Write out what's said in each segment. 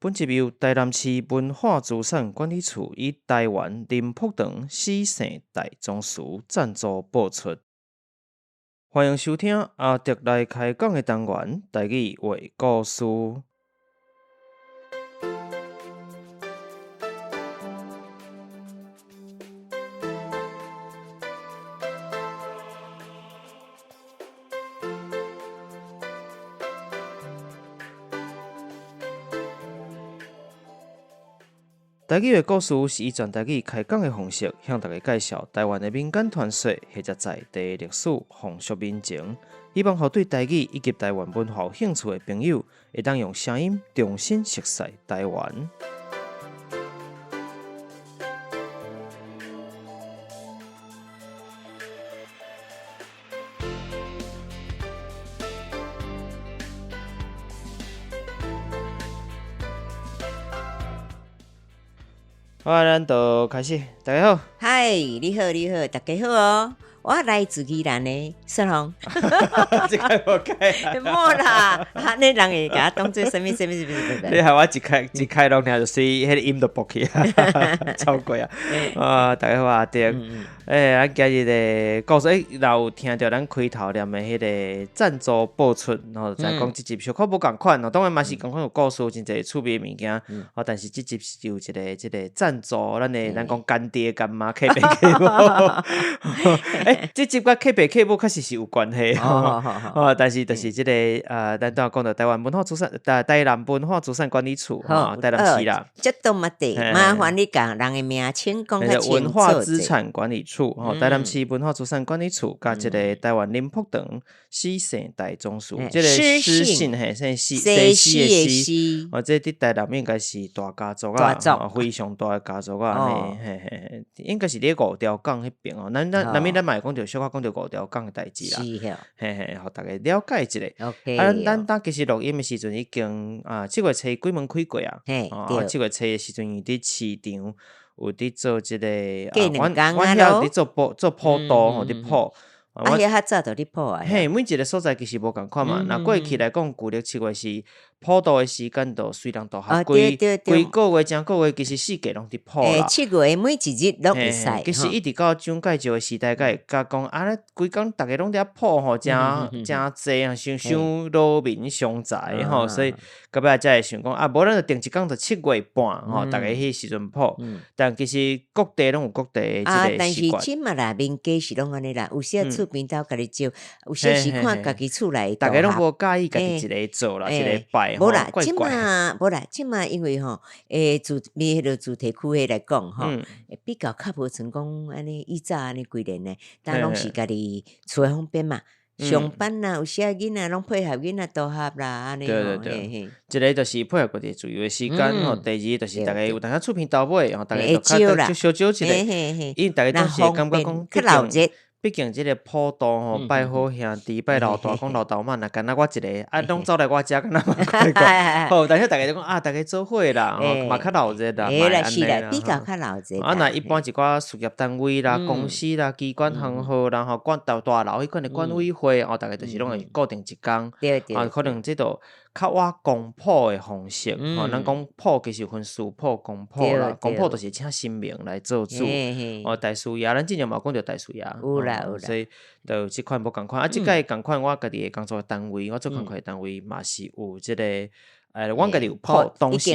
本集由台南市文化資產管理處與台灣林福堂許姓大宗祠贊助播出。歡迎收聽阿德來開講的單元，台語話故事。台語的故事是以全台語開講的方式，向大家介紹台灣的民間傳說或者在地歷史、風俗民情，希望予對台語以及台灣文化有興趣的朋友，會當用聲音重新熟悉台灣。好，咱就開始。大家好，嗨，你好，你好，大家好哦。我來自宜蘭的雪紅，這個無改，無啦，按呢人會共我當做啥物啥物啥物。你害我一開一開攏聽就隨彼個音就爆去啊，超過啊！啊，大家好，阿德。欸，咱今日的故事，欸，若有聽著咱開頭念的彼個贊助播出，吼，就知講這集小可無仝款，當然嘛是仝款有故事，真濟趣味的物件，吼，但是這集是有一個這個贊助，咱的咱講乾爹乾媽客爸客母，欸，這集佮客爸客母確實是有關係，吼，但是就是這個，咱拄仔講著台灣文化資產，台台南文化資產管理處，吼，台南市啦，這都嘛對，麻煩你共人的名稱講較清楚。文化資產管理處。吼，台南市文化資產管理處佮這個台灣林福堂許姓大宗祠，這個許姓嘿，姓許，西施的施，哦，這佇台南應該是大家族啊，非常大的家族啊，嘿嘿嘿，應該是佇五條港彼邊哦。咱咱難免咱嘛會講著小可講著五條港的代誌啦，嘿嘿，予大家了解一下。啊，咱當其實錄音的時陣已經啊，7月初鬼門開過啊，啊，7月初的時陣伊佇市場。有佇做這個，阮阮遐有佇做普做普渡吼，佇普。啊，遐較早就佇普啊。嘿，每一個所在其實無仝款嘛。若過去來講，舊曆7月是普渡的時間，就隨人渡合規規個月、整個月，其實四季攏佇普啦。7月每一日攏會使。其實一直到蔣介石的時代，才會甲講啊，規工逐家攏佇遐普吼，誠誠濟啊，傷傷勞民傷財吼，所以。到尾才會想講啊，無咱就定一工就7月半吼，逐家彼時陣普。但其實各地攏有各地的這個習慣。啊，但是這馬啦，民間是攏按呢啦，有時厝邊兜家己招，有時是看家己厝內。逐家攏無佮意家己一个做啦，一个拜吼。無啦，這馬無啦，這馬因為吼，欸，自彼彼个主題區彼來講吼，比較較無像講按呢以早按呢規年呢，但攏是家己厝的方便嘛。上班啦，有時仔囡仔攏配合囡仔同學啦，按呢對對對，一個就是配合家己自由的時間吼，第二就是逐家有當時厝邊頭尾吼，逐家就較就小招一下，因為逐家總是會感覺講，較熱鬧。畢竟這個普渡吼，拜好兄弟，拜老大公老大媽，若干焦我一个，啊，攏走來我遮，敢若嘛怪怪。好，但是逐家就講啊，逐家做伙啦，吼，嘛較鬧熱啦，嘛會按呢啦。比較較鬧熱。啊，若一般一寡事業單位啦、公司啦、機關行號啦，吼，管大大樓彼款的管委會，哦，逐家就是攏會固定一工，啊，可能這就較倚公普的方式，吼，咱講普其實有分私普、公普啦，公普就是請神明來做主，哦，大師爺，咱之前嘛有講著大師爺，有啦有啦，所以就有這款無仝款，啊，這擺仝款，我家己的工作單位，我做工課的單位嘛是有這個，阮家己有普，當時，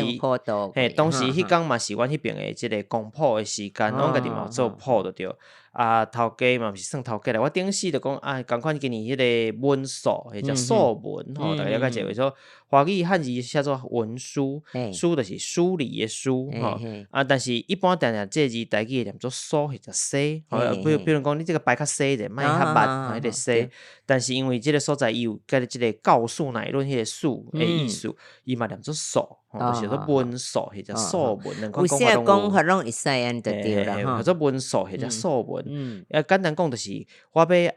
嘿，當時彼工嘛是阮彼爿的這個公普的時間，阮家己嘛有做普就對。啊，頭家嘛毋是算頭家啦，我頂時就講啊，仝款今年彼个文書，彼叫疏文吼，逐家了解者，說華語漢字寫做文書，書就是疏離的疏吼。啊，但是一般定定這字台語會念做疏或者西，吼，比如講你這个白較細者，莫較密，彼个西。但是因為這个所在伊有佮這个告訴乃論彼个訴的意思，伊嘛念做訴。就是說文書或者疏文，兩款講法攏有。有啥講法攏會使按呢就對啦吼。叫做文書或者疏文。啊，簡單講就是，我欲欲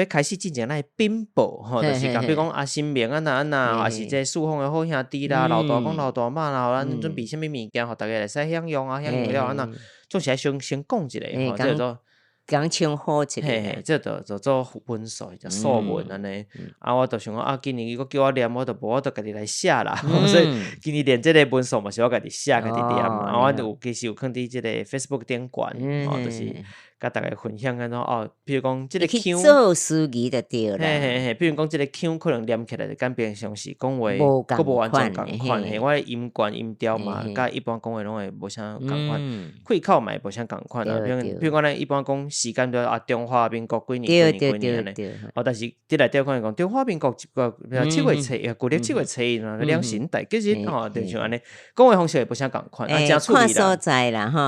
開始進前咱會稟報吼，就是共比如講啊，神明按怎按怎，抑是這四方的好兄弟啦，老大公老大媽啦，咱準備啥物物件，予逐家會使享用啊，享用了按怎，總是愛先先講一下吼，這叫做。共稱呼一下。嘿嘿，這就就做文素，就素文按呢。啊，我就想講啊，今年伊閣叫我念，我就無，我就家己來寫啦。所以今年連這個文素嘛是我家己寫，家己念。啊，我有其實有囥佇這個 Facebook 頂懸，哦，就是佮逐家分享按怎哦。比如講這個腔，做司儀就對啦。嘿嘿嘿，比如講這個腔可能念起來就佮平常時講話閣無完全仝款。嘿，我的音懸音調嘛，佮一般講話攏會無啥仝款，開口嘛會無啥仝款啊。比如講咱一般講時間就啊，中華民國幾年幾年幾年按呢。哦，但是佇內底可能講中華民國一個7月初，舊曆7月初，兩神大吉日吼，就像按呢，講話方式會無啥仝款，啊，誠趣味啦。看所在啦，吼。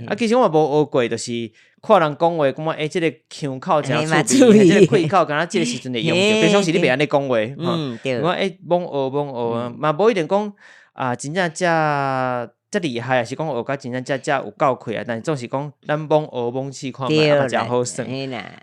啊，其實我嘛無學過，就是看人講話，感覺欸，這個腔口誠趣味，這個開口敢若這個時陣會用著，平常時你袂按呢講話，吼。我欸，罔學罔學啊，嘛無一定講啊，真正遮遮厲害，抑是講學甲真正遮遮有夠氣啊，但是總是講咱罔學罔試看覓，嘛誠好耍。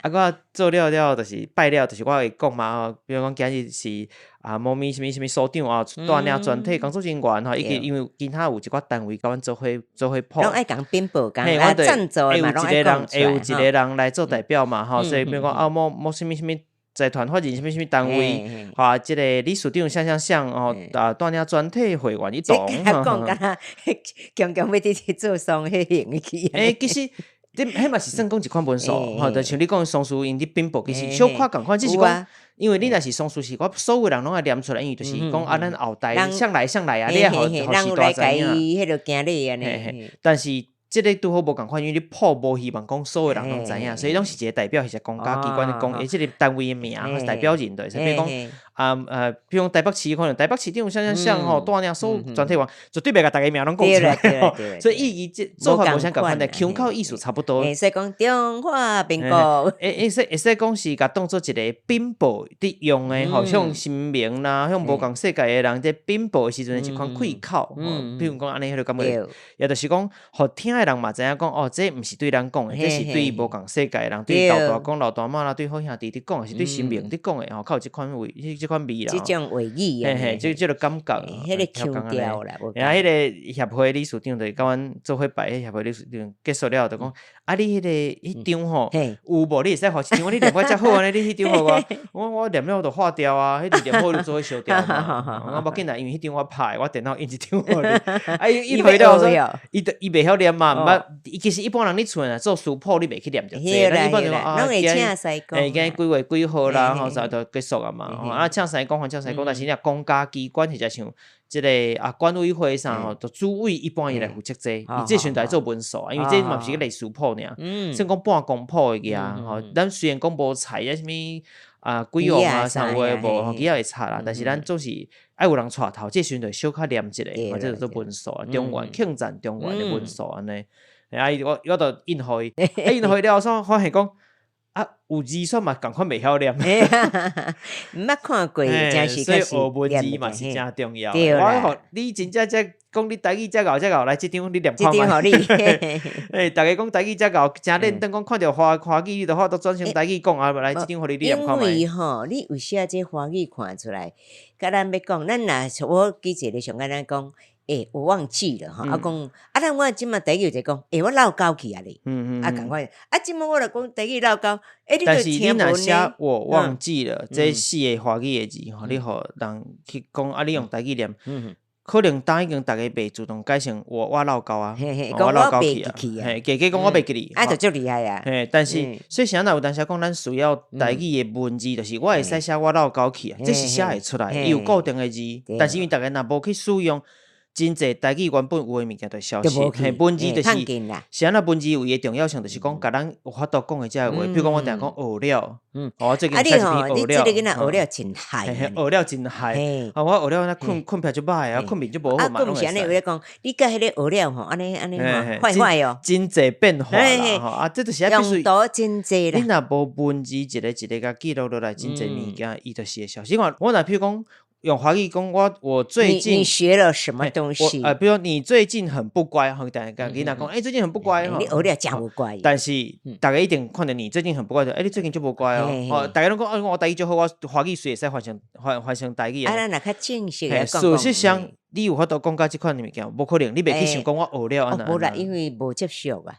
啊，我做了了，就是拜了，就是我會講嘛，比如講今日是啊，某物啥物啥物所長啊，帶領全體工作人員吼，以及因為其他有一寡單位佮阮做伙做伙譜。攏愛共稟報，共啊贊助會有一個人，會有一個人來做代表嘛，吼，所以比如講啊，某某啥物啥物財團法人啥物啥物單位，吼，這個理事長啥啥啥哦，啊，帶領全體會員一同。講敢若強強欲佇做喪彼型去。欸，其實這彼嘛是算講一款文素，吼，就像你講喪事𪜶佇稟報，其實小可仝款，只是講，因為你若是喪事是我所有人攏愛念出來，因為就是講啊，咱後代誰來誰來啊，你愛予予時代知影。彼個行禮按呢。但是這個拄好無仝款，因為你譜無希望講所有人攏知影，所以攏是一個代表，或者公家機關講，欸，這個單位的名，還是代表人，就是比如講啊比如講台北市可能台北市長啥啥啥吼，帶領所有全體員，絕對袂共逐个名攏講出來，所以意義這做法無啥仝款的，腔口意思差不多。會使講中華民國，會使講是共當做一個稟報佇用的，吼，向神明啦，向無仝世界的人佇稟報的時陣，一款開口，比如講按呢，彼個感覺，也就是講，予聽的人嘛知影講，哦，這毋是對咱講的，這是對無仝世界的人，對老大公、老大媽啦，對好兄弟佇講，是對神明佇講的，吼，較有這款味，這款味啦。這種話語，嘿嘿，這個感覺，彼個腔調啦。啊，彼個協會理事長就是佮阮做伙拜，彼協會理事長結束了就講，啊，你彼個彼張吼有無？你會使畫一張，你念我遮好按呢，你彼張予我，我念了就劃掉啊，彼個念好就做伙燒掉嘛。我無要緊啦，因為彼張我拍的，我電腦印一張予你。啊，伊伊回了說，伊就伊袂曉念嘛，毋捌。伊其實一般人你厝內做書譜，你袂去念著濟。咱一般就講啊，今日今日幾月幾號啦，吼，就就結束啊嘛。啊，請師公還請師公，但是你若公家機關或者像這個啊管委會啥吼，就主委一般伊來負責這個，伊這時陣來做文書啊，因為這嘛毋是個歷史譜爾，算講半公譜的個吼。咱雖然講無菜啊啥物啊鬼王啊啥有的無，吼，機仔會插啦，但是咱總是愛有人帶頭，這時陣就小可念一下，或者做文書啊，中原慶讚中原的文書按呢。啊，伊我我就印予伊，啊印予伊了後，發現講啊有字煞嘛仝款袂曉念，毋捌看過，真是所以學文字嘛是誠重要。我予你真正這講你台語遮𠢕遮𠢕，來這張你念看覓。欸，逐家講台語遮𠢕，誠認真講，看著華華語你就法度轉成台語講啊，來這張予你，你念看覓。因為吼，你有時啊，這華語看出來，佮咱欲講，咱若我舉一個上簡單講。欸，我忘記了吼，啊講，啊咱我這馬台語就講，欸，我落溝去啊咧，啊仝款，啊這馬我若講台語落溝，欸，你但是你若寫我忘記了，這四個華語的字吼，你予人去講，啊你用台語念，可能當已經逐家袂自動改成我落溝啊，我落溝去啊，嘿，加加講我袂記哩，啊就足厲害啊，嘿，但是所以啥若有當時講咱需要台語的文字，就是我會使寫我落溝去啊，這是寫會出來，伊有固定的字，但是因為逐家若無去使用。真濟台語原本有的物件就消失，嘿，文字就是是按怎文字有伊的重要性，就是講共咱有法度講的這个話，比如講我定講學了，我最近寫一篇學了，啊你這個囡仔學了真害，學了真害，啊我學了睏睏癖足歹啊，睏眠足無好嘛，啊，毋是按呢有咧講，你佮彼個學了吼，按呢按呢壞壞哦，真濟變化啦，吼啊，這就是愛必須用途真濟啦。你若無文字一個一個共記錄落來，真濟物件伊就是會消失。我若比如講。用華語講，我最近你學了什麼東西？比如說你最近很不乖，吼，大家囡仔講，欸，最近很不乖，你學了誠無乖。但是逐家一定看著你最近很不乖，欸，你最近足無乖哦。哦，逐家攏講，啊，我台語足好，我華語隨會使換成換換成台語。啊，咱若較正式來講。事實上，你有法度講到這款物件，無可能，你袂去想講我學了按怎。無啦，因為無接觸啊。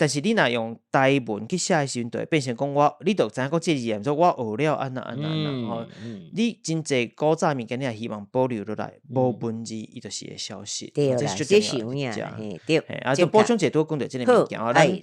但是你若用台文去寫的時陣，就會變成講我，你就知影講這個字，做我學了按怎按怎按怎吼。你真濟古早物件，你若希望保留落來，無文字，伊就是會消失。對啦，這是有影，嘿對。啊，就補充一下，拄講著這個物件吼，咱今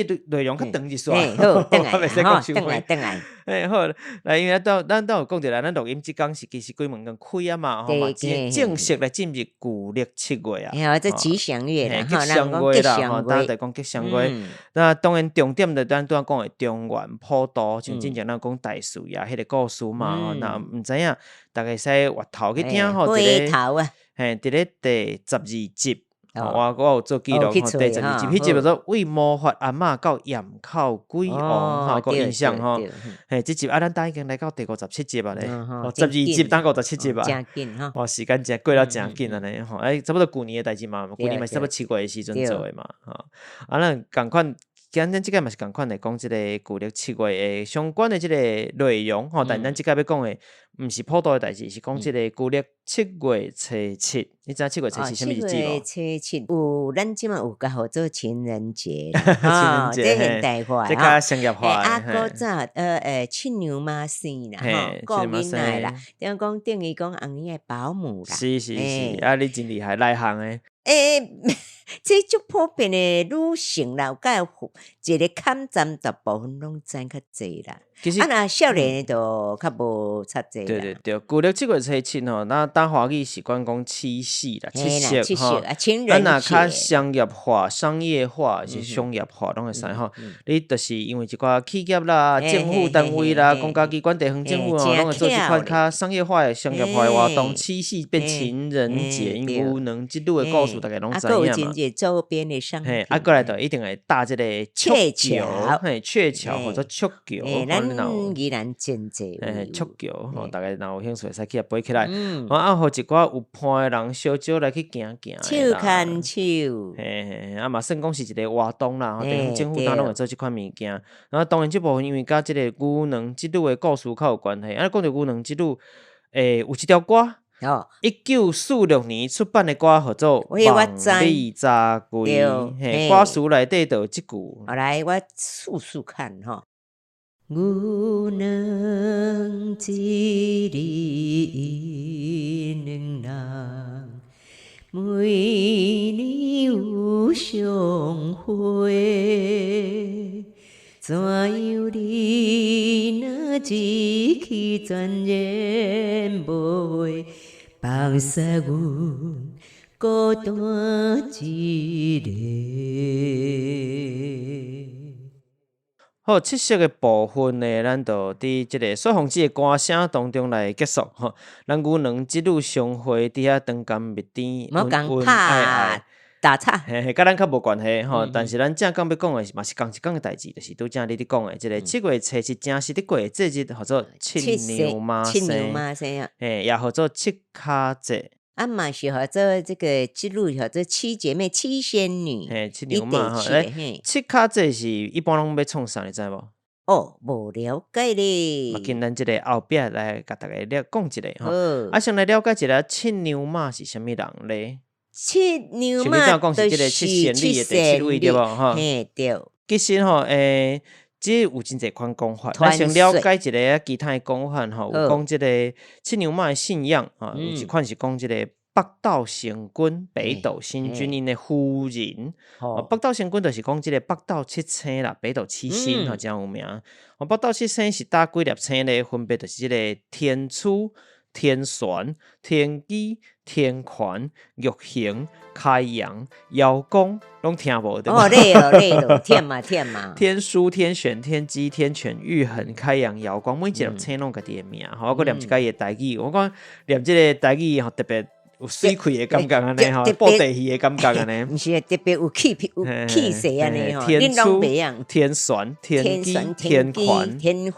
日內容較長一撮，好，轉來，好，轉來，轉來。嘿，好，來，因為咱都有講著啦，咱錄音這工是其實鬼門關開啊嘛，吼嘛，正式來進入舊曆7月啊。嘿，這吉祥月啦，吉祥月啦，吼，大家就講吉祥月。那當然重點就咱拄仔講的中元普渡，像之前咱講大士爺彼個故事嘛，吼，若毋知影，逐家會使回頭去聽吼，回頭啊，嘿，佇咧第12集，我有做記錄吼，第12集，彼集叫做為魔法阿嬤到焰口鬼王，吼，有印象吼，嘿，這集啊，咱今已經來到第57集啊咧，12集等57集啊，誠緊吼，哇，時間真過了誠緊按呢吼，哎，差不多舊年的代誌嘛，舊年嘛是差不多7月的時陣做的嘛，吼，啊，咱仝款。今咱這個嘛是仝款來講這個舊曆7月的相關的這個內容吼，但咱這個欲講的毋是普渡的代誌，是講這個舊曆7月初七。你知影7月初七啥物日子無？ 7月初七有，咱這馬有共號做情人節，情人節，這現代化，這較商業化。啊，古早七娘媽生啦，吼，顧囡仔啦，等於講等於講紅嬰的保姆啦。是是是，啊，你真厲害，內行的。欸，這足普遍的女性啦，有甲一个坎站，大部分攏知較濟啦。其實啊，若少年的就較無插濟。對對對，舊曆7月初七吼，咱當華語習慣講七夕啦，七夕吼。啊，情人節。咱若較商業化、商業化是商業化，攏會使吼。你就是因為一寡企業啦、政府單位啦、公家機關、地方政府吼，攏會做這款較商業化的、商業化的活動。七夕變情人節，因為牛郎織女的故事，大家攏知影嘛。周邊的商品。嘿，啊，過來就一定會搭這個鵲橋，嘿，鵲橋或者鵲橋。咱宜蘭真濟。嘿，鵲橋吼，大家若有興趣會使去遐飛起來。啊，予一寡有伴的人小少來去行行。手牽手。嘿嘿，啊嘛算講是一個活動啦，地方政府當攏會做這款物件。啊，當然這部分因為佮這個牛郎織女的故事較有關係。啊，講著牛郎織女，有一條歌。1946年出版的歌號做《夢裡早歸》，嘿，歌詞內底就有這句。好來，我試試看吼。牛郎織女𪜶兩人，每年有相會。怎樣你若一去全然無回，放捨阮孤單一个。好，七夕的部分呢，咱就佇這個雪鳳姊的歌聲當中來結束吼。咱牛郎織女相會佇遐長甘蜜甜，恩恩愛愛。打岔，嘿嘿，佮咱較無關係吼。但是咱正講欲講的是嘛是仝一工的代誌，就是拄才你咧講的這個7月初七，正式咧過的節日，號做七娘媽生，七娘媽生啊，嘿，也號做七跤節。啊嘛是號做這個織女，號做七姐妹、七仙女，嘿，七娘媽吼。七跤節是一般攏欲創啥，你知無？哦，無了解咧。嘛，緊咱這個後壁來共大家了講一下吼。啊，先來了解一下七娘媽是啥物人咧？七娘媽就是七仙女的第七位對無？吼，嘿對。其實吼，這有真濟款講法。咱先了解一下其他的講法吼，有講這個七娘媽的信仰啊，有一款是講這個北斗星君、北斗星君𪜶的夫人。北斗星君就是講這個北斗七星啦，北斗七星吼，誠有名。北斗七星是佗幾粒星咧？分別就是這個天樞、天璇、天機、天權、玉衡、開陽、瑤光，攏聽無對無？哦，累了累了，忝啊忝啊！天樞、天璇、天機、天權、玉衡、開陽、瑤光，每一粒星攏家己的名。吼，我閣念一擺伊的台語，我講念這個台語吼，特別有媠氣的感覺按呢吼，布袋戲的感覺按呢。毋是特別有氣有氣勢按呢吼。天樞、天璇、天機、天權、天權、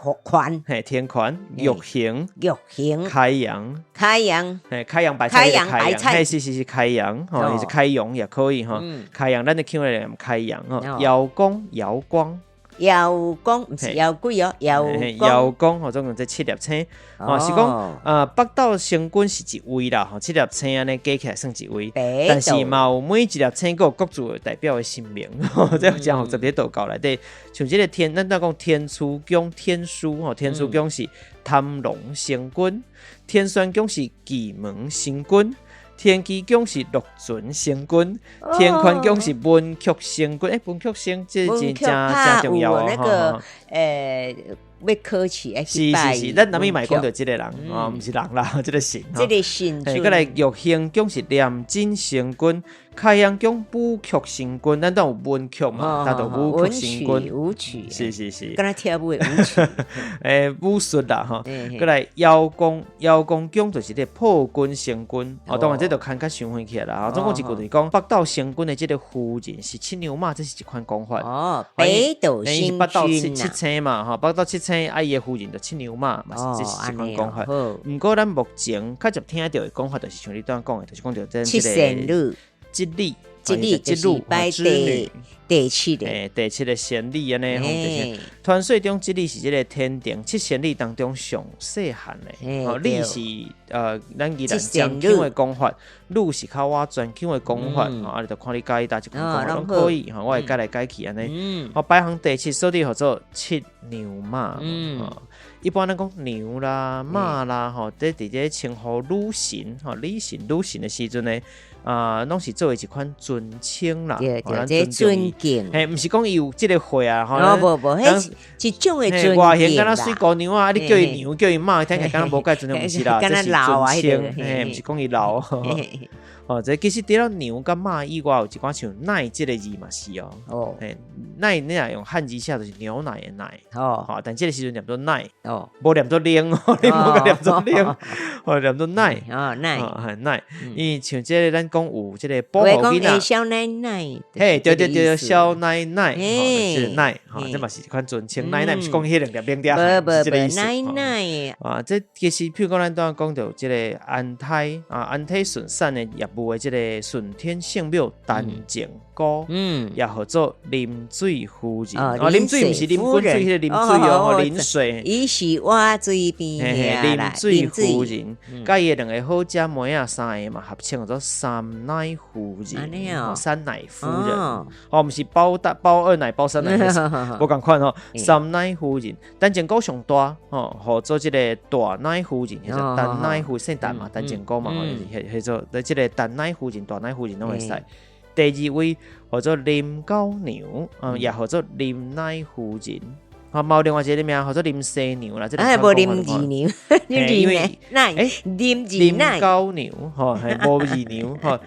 嘿，天權、玉衡、玉衡、開陽、開陽、嘿，開陽白菜，開陽，嘿，是是是開陽，吼，是開陽也可以吼。開陽，咱的腔來念開陽吼。瑤光，瑤光。姚公毋是姚鬼哦，姚姚公吼，总共這七粒星，哦，是講啊，北斗星君是一位啦，吼，七粒星按呢加起來算一位，但是嘛有每一粒星閣有各自的代表的神明，這誠複雜佇道教內底，像這个天，咱拄講天廚宮天書吼，天廚宮是貪狼星君，天璇宮是巨門星君。天機宮是祿存星君，天寬宮是文曲星君。欸，文曲星這真誠誠重要哦。那個欲考試愛去拜。是是是，咱南面嘛會講著這个人哦，毋是人啦，這个神。這个神。閣來玉興宮是廉貞星君，開陽宮武曲星君，咱都有文曲嘛，他就武曲星君。武曲。是是是。敢若跳舞的舞曲。欸，武術啦吼。閣來姚公，姚公宮就是這个破軍星君。哦，當然這就牽較傷遠起來啦。總共一句就是講，北斗星君的這个夫人是七娘媽，這是一款講法。哦，北斗星君北斗七星嘛，吼，北斗七星啊，伊的夫人就七娘媽嘛，是這是一款講法。毋過咱目前較捷聽著的講法，就是像你拄仔講的，就是講著這七仙女。織女，織女就是拜第七個，第七个仙女按呢，就是傳說中織女是這个天庭七仙女當中上細漢的。哦，女是咱宜蘭漳腔的講法，女是較倚泉腔的講法。啊，你就看你佮意佗一款講法攏可以，吼，我會改來改去按呢。哦，排行第七，所以號做七娘媽。一般咱講娘啦、媽啦，吼，這佇這稱呼女神，吼，女神、女神的時陣呢，啊，攏是作為一款尊稱啦，對對，這尊敬，嘿，毋是講伊有這个歲啊，吼，無無，彼是一種的尊敬外形敢若水姑娘啊，你叫伊娘，叫伊媽，聽起來敢若無蓋尊重，毋是啦，這是尊稱，嘿，毋是講伊老。哦，這其實除了娘佮媽以外，有一寡像奶這个字嘛是哦。哦，嘿，奶你若用漢字寫就是牛奶的奶。哦，好，但這个時陣念做奶。哦，無念做奶哦，你無共念做奶，哦，念做奶。哦，奶，係奶。因為像這个咱講有這个保護囡仔。小奶奶。嘿，對對對，小奶奶，是奶，吼，這嘛是一款尊稱。奶奶毋是講彼兩粒奶嗲，是這个意思。奶奶。啊，這其實譬如講咱拄仔講著這个安胎啊，安胎順產的業務的這个順天聖廟陳靖姑，也號做臨水夫人。哦，臨水毋是啉滾水，彼个啉水哦，臨水。伊是活水邊臨水夫人，佮伊的兩个好姐妹仔三个嘛，合稱叫做三奶夫人。三奶夫人。哦，毋是包大包二奶包三奶，無仝款吼。三奶夫人，陳靖姑上大，吼，號做這个大奶夫人，或者陳奶夫姓陳嘛，陳靖姑嘛，吼，叫做這个陳奶夫人、大奶夫人攏會使。第二位號做林九娘，也號做林奶夫人。啊，嘛有另外一个名號做林西娘啦，這個無林二娘，因為奶，林林九娘，吼，係無二娘，吼。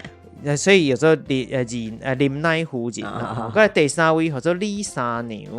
所以叫做林奶夫人。閣來第三位號做李三娘，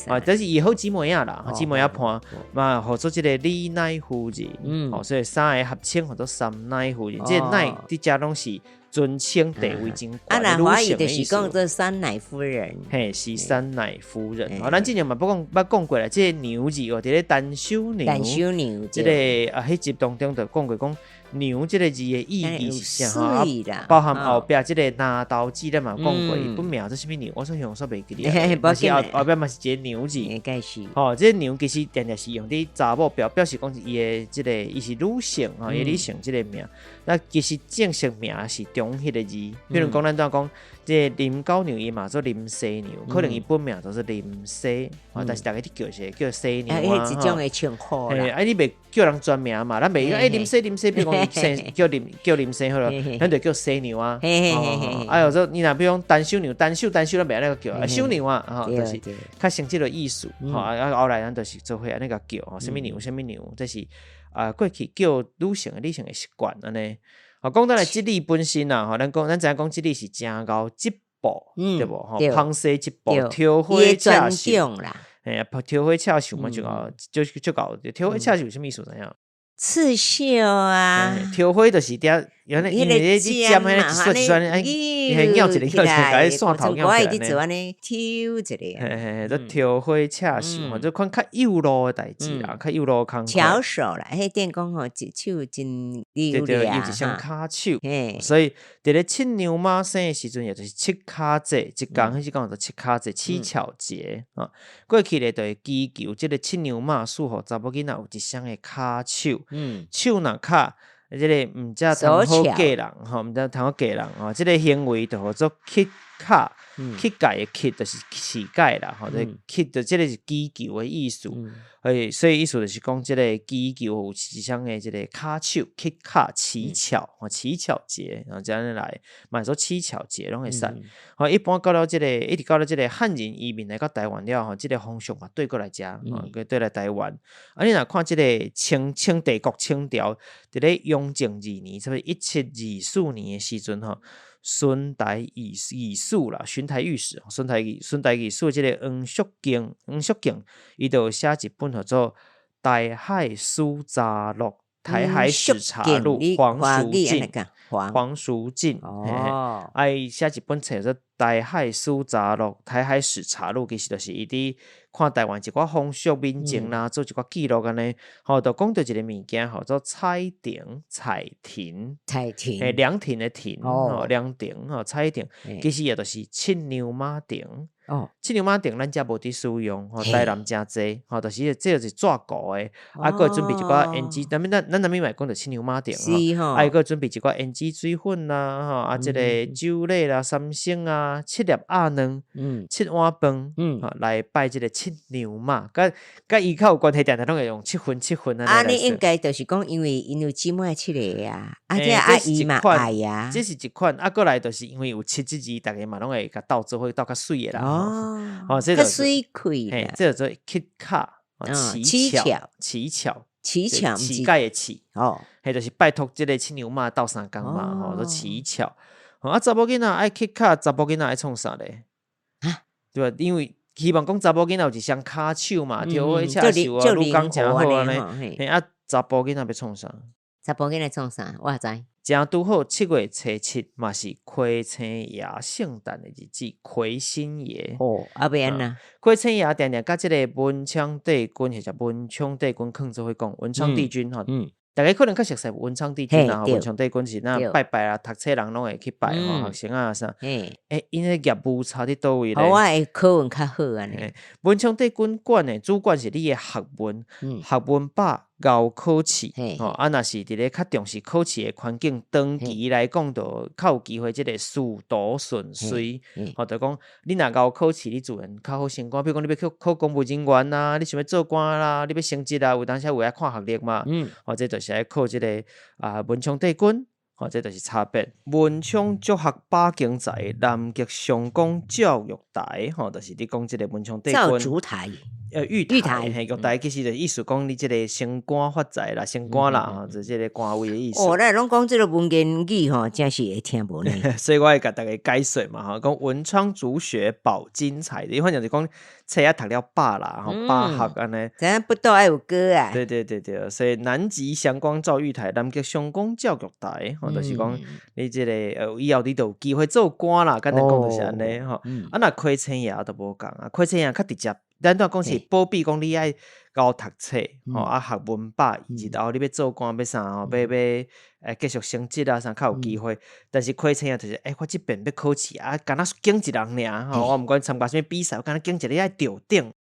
啊，這是伊好姊妹仔啦，姊妹仔伴嘛，號做這个李奶夫人。哦，所以三个合稱號做三奶夫人。這个奶佇遮攏是尊稱地位真懸的女性的意思。就是講做三奶夫人。嘿，是三奶夫人。哦，咱之前嘛捌講，捌講過啦。這个娘字哦，佇咧陳守娘，陳守娘，這个啊，彼集當中就講過講。娘這个字的意義是啥？吼，包含後壁這个拿刀子，咱嘛講過，伊本名做啥物娘？我煞想煞袂記得。嘛是後後壁嘛是一个娘字。應該是。吼，這个娘其實定定是用佇查某表表示講伊的這个伊是女性吼，伊女性這个名。那其實正式名是中彼个字，比如講咱拄仔講，這个林九娘伊嘛做林西娘，可能伊本名就是林西，但是逐家佇叫是叫西娘啊。一種的稱呼啦。啊，你袂叫人全名嘛？咱袂講欸林西林西，比如講伊姓叫林叫林西好了，咱就叫西娘啊。啊，有說你若比如講陳守娘，陳守陳守，咱袂按呢共叫，啊守娘啊，吼，就是較像這个意思。吼，啊後來咱就是做伙按呢共叫，吼，啥物娘啥物娘，這是啊過去叫女性的女性的習慣按呢。吼，講倒來織女本身啊，吼，咱講咱知影講織女是誠𠢕織布，對無？吼，紡紗織布，挑花刺繡啦。嘿啊，挑花刺繡嘛，就𠢕就就𠢕挑花刺繡啥物意思知影？刺繡啊，挑花就是佇遐，原來因為你針彼个一撮一撮，伊迄拗一个拗一个，共伊线头拗起来。我会伫做按呢抽一个。嘿嘿嘿，做挑花刺绣，吼，这款较幼路的代志啦，较幼路工课。巧手啦，彼顶讲吼，一手真溜利啊，有一双跤手。所以伫咧七娘妈生的时阵，也就是七跤节，一工，彼时讲叫做七跤节、乞巧节啊。过去咧，就会祈求这个七娘妈赐予查某囡仔有一双的跤手，手若跤。这个毋才通好嫁人吼，毋才通好嫁人吼。这个行为就号做乞跤，乞丐的乞就是乞丐啦，吼，这乞就这个是祈求的意思。所以意思就是讲，这个祈求有一双的这个跤手，乞跤乞巧，吼，乞巧节，然后这样来，嘛说乞巧节攏会使。吼，一般到了这个，一直到了这个汉人移民来到台湾了吼，这个风俗嘛对过来遮，吼，对来台湾。啊，你若看这个清清帝国清朝，伫咧雍正二年，差不多1724年的时阵吼，巡台御御史啦，巡台御史，巡台御史这个黄淑敬，黄淑敬，伊就写一本号做《台海史杂录》，台海史查录，黄淑进，黄淑进，哦，啊，伊写一本册做《台海史杂录》，台海史查录，其实就是伊伫看台湾一寡风俗民情啦，做一寡记录按呢，吼，就讲著一个物件，号做彩亭，彩亭，彩亭，嘿，凉亭的亭，吼，凉亭，吼，彩亭，其实也就是七娘妈亭。哦，七娘妈亭咱遮无伫使用，吼，台南诚济，吼，就是这个是纸糊的，啊，阁会准备一寡胭脂，咱咱咱啥物嘛会讲著七娘妈亭，吼，啊，阁准备一寡胭脂水粉啦，吼，啊，这个酒礼啦、三牲啊、七粒鸭卵、七碗饭，吼，来拜这个七娘妈，佮佮伊较有关系，定定拢会用七份七份按呢应该就是讲，因为𪜶有姊妹七个啊，啊，这阿姨嘛爱啊，这是一款，啊，阁来就是因为有七这字，逐家嘛拢会共斗做伙斗较媠的啦。哦，哦，这个水气，嘿，这个做乞巧，乞巧，乞巧，乞巧，乞丐的乞，哦，彼就是拜托这个七娘妈斗相共嘛，吼，做乞巧。啊，查某囡仔爱乞巧，查埔囡仔爱创啥咧？啊，对吧？因为希望讲查某囡仔有一双跤手嘛，挑花刺绣啊，女工诚好按呢。嘿，啊，查埔囡仔欲创啥？查埔囡仔创啥？我也知。正拄好七月初七嘛是魁星爷圣诞的日子，魁星爷。哦，啊欲按怎？魁星爷定定佮这个文昌帝君或者文昌帝君囥做伙讲，文昌帝君吼。逐家可能较熟悉文昌帝君啊，文昌帝君是那拜拜啊，读册人拢会去拜吼，学生啊啥。欸，𪜶的业务差伫佗位咧？我会考运较好按呢。文昌帝君管的主管是你的学问，学问饱𠢕考试，吼，啊，若是伫咧较重视考试的环境，长期来讲，就较有机会这个仕途顺遂。吼，就讲你若𠢕考试，你自然较好升官。比如讲，你欲去考公务人员啊，你想欲做官啦，你欲升职啊，有当时有爱看学历嘛。吼，这就是爱靠这个啊文昌帝君，吼，这就是差别。文昌助学保经财，南极上公照玉台，吼，就是你讲这个文昌帝君。照烛台。玉台，嘿，玉台其实就意思讲你这个升官发财啦，升官啦，吼，就这个官位的意思。哦，咱拢讲这个文言语吼，真是会听无呢。所以我会共逐家解说嘛，吼，讲文昌助学保经财，你反正就讲册仔读了饱啦，吼，饱学按呢。知影不都爱有歌啊？对对对对，所以南极祥光照玉台，南极上公照玉台，吼，就是讲你这个以后你就有机会做官啦，简单讲就是按呢吼。啊，若魁星爷就无仝啊，魁星爷较直接。咱拄仔讲是保庇讲你爱𠢕读册，吼啊学问饱，日后你欲做官欲啥吼，欲继续升职啊啥较有机会。但是魁星爷就是，欸，我这遍欲考试啊，敢若拣一人尔吼，我毋管参加啥物比赛，我敢若拣一个爱著顶。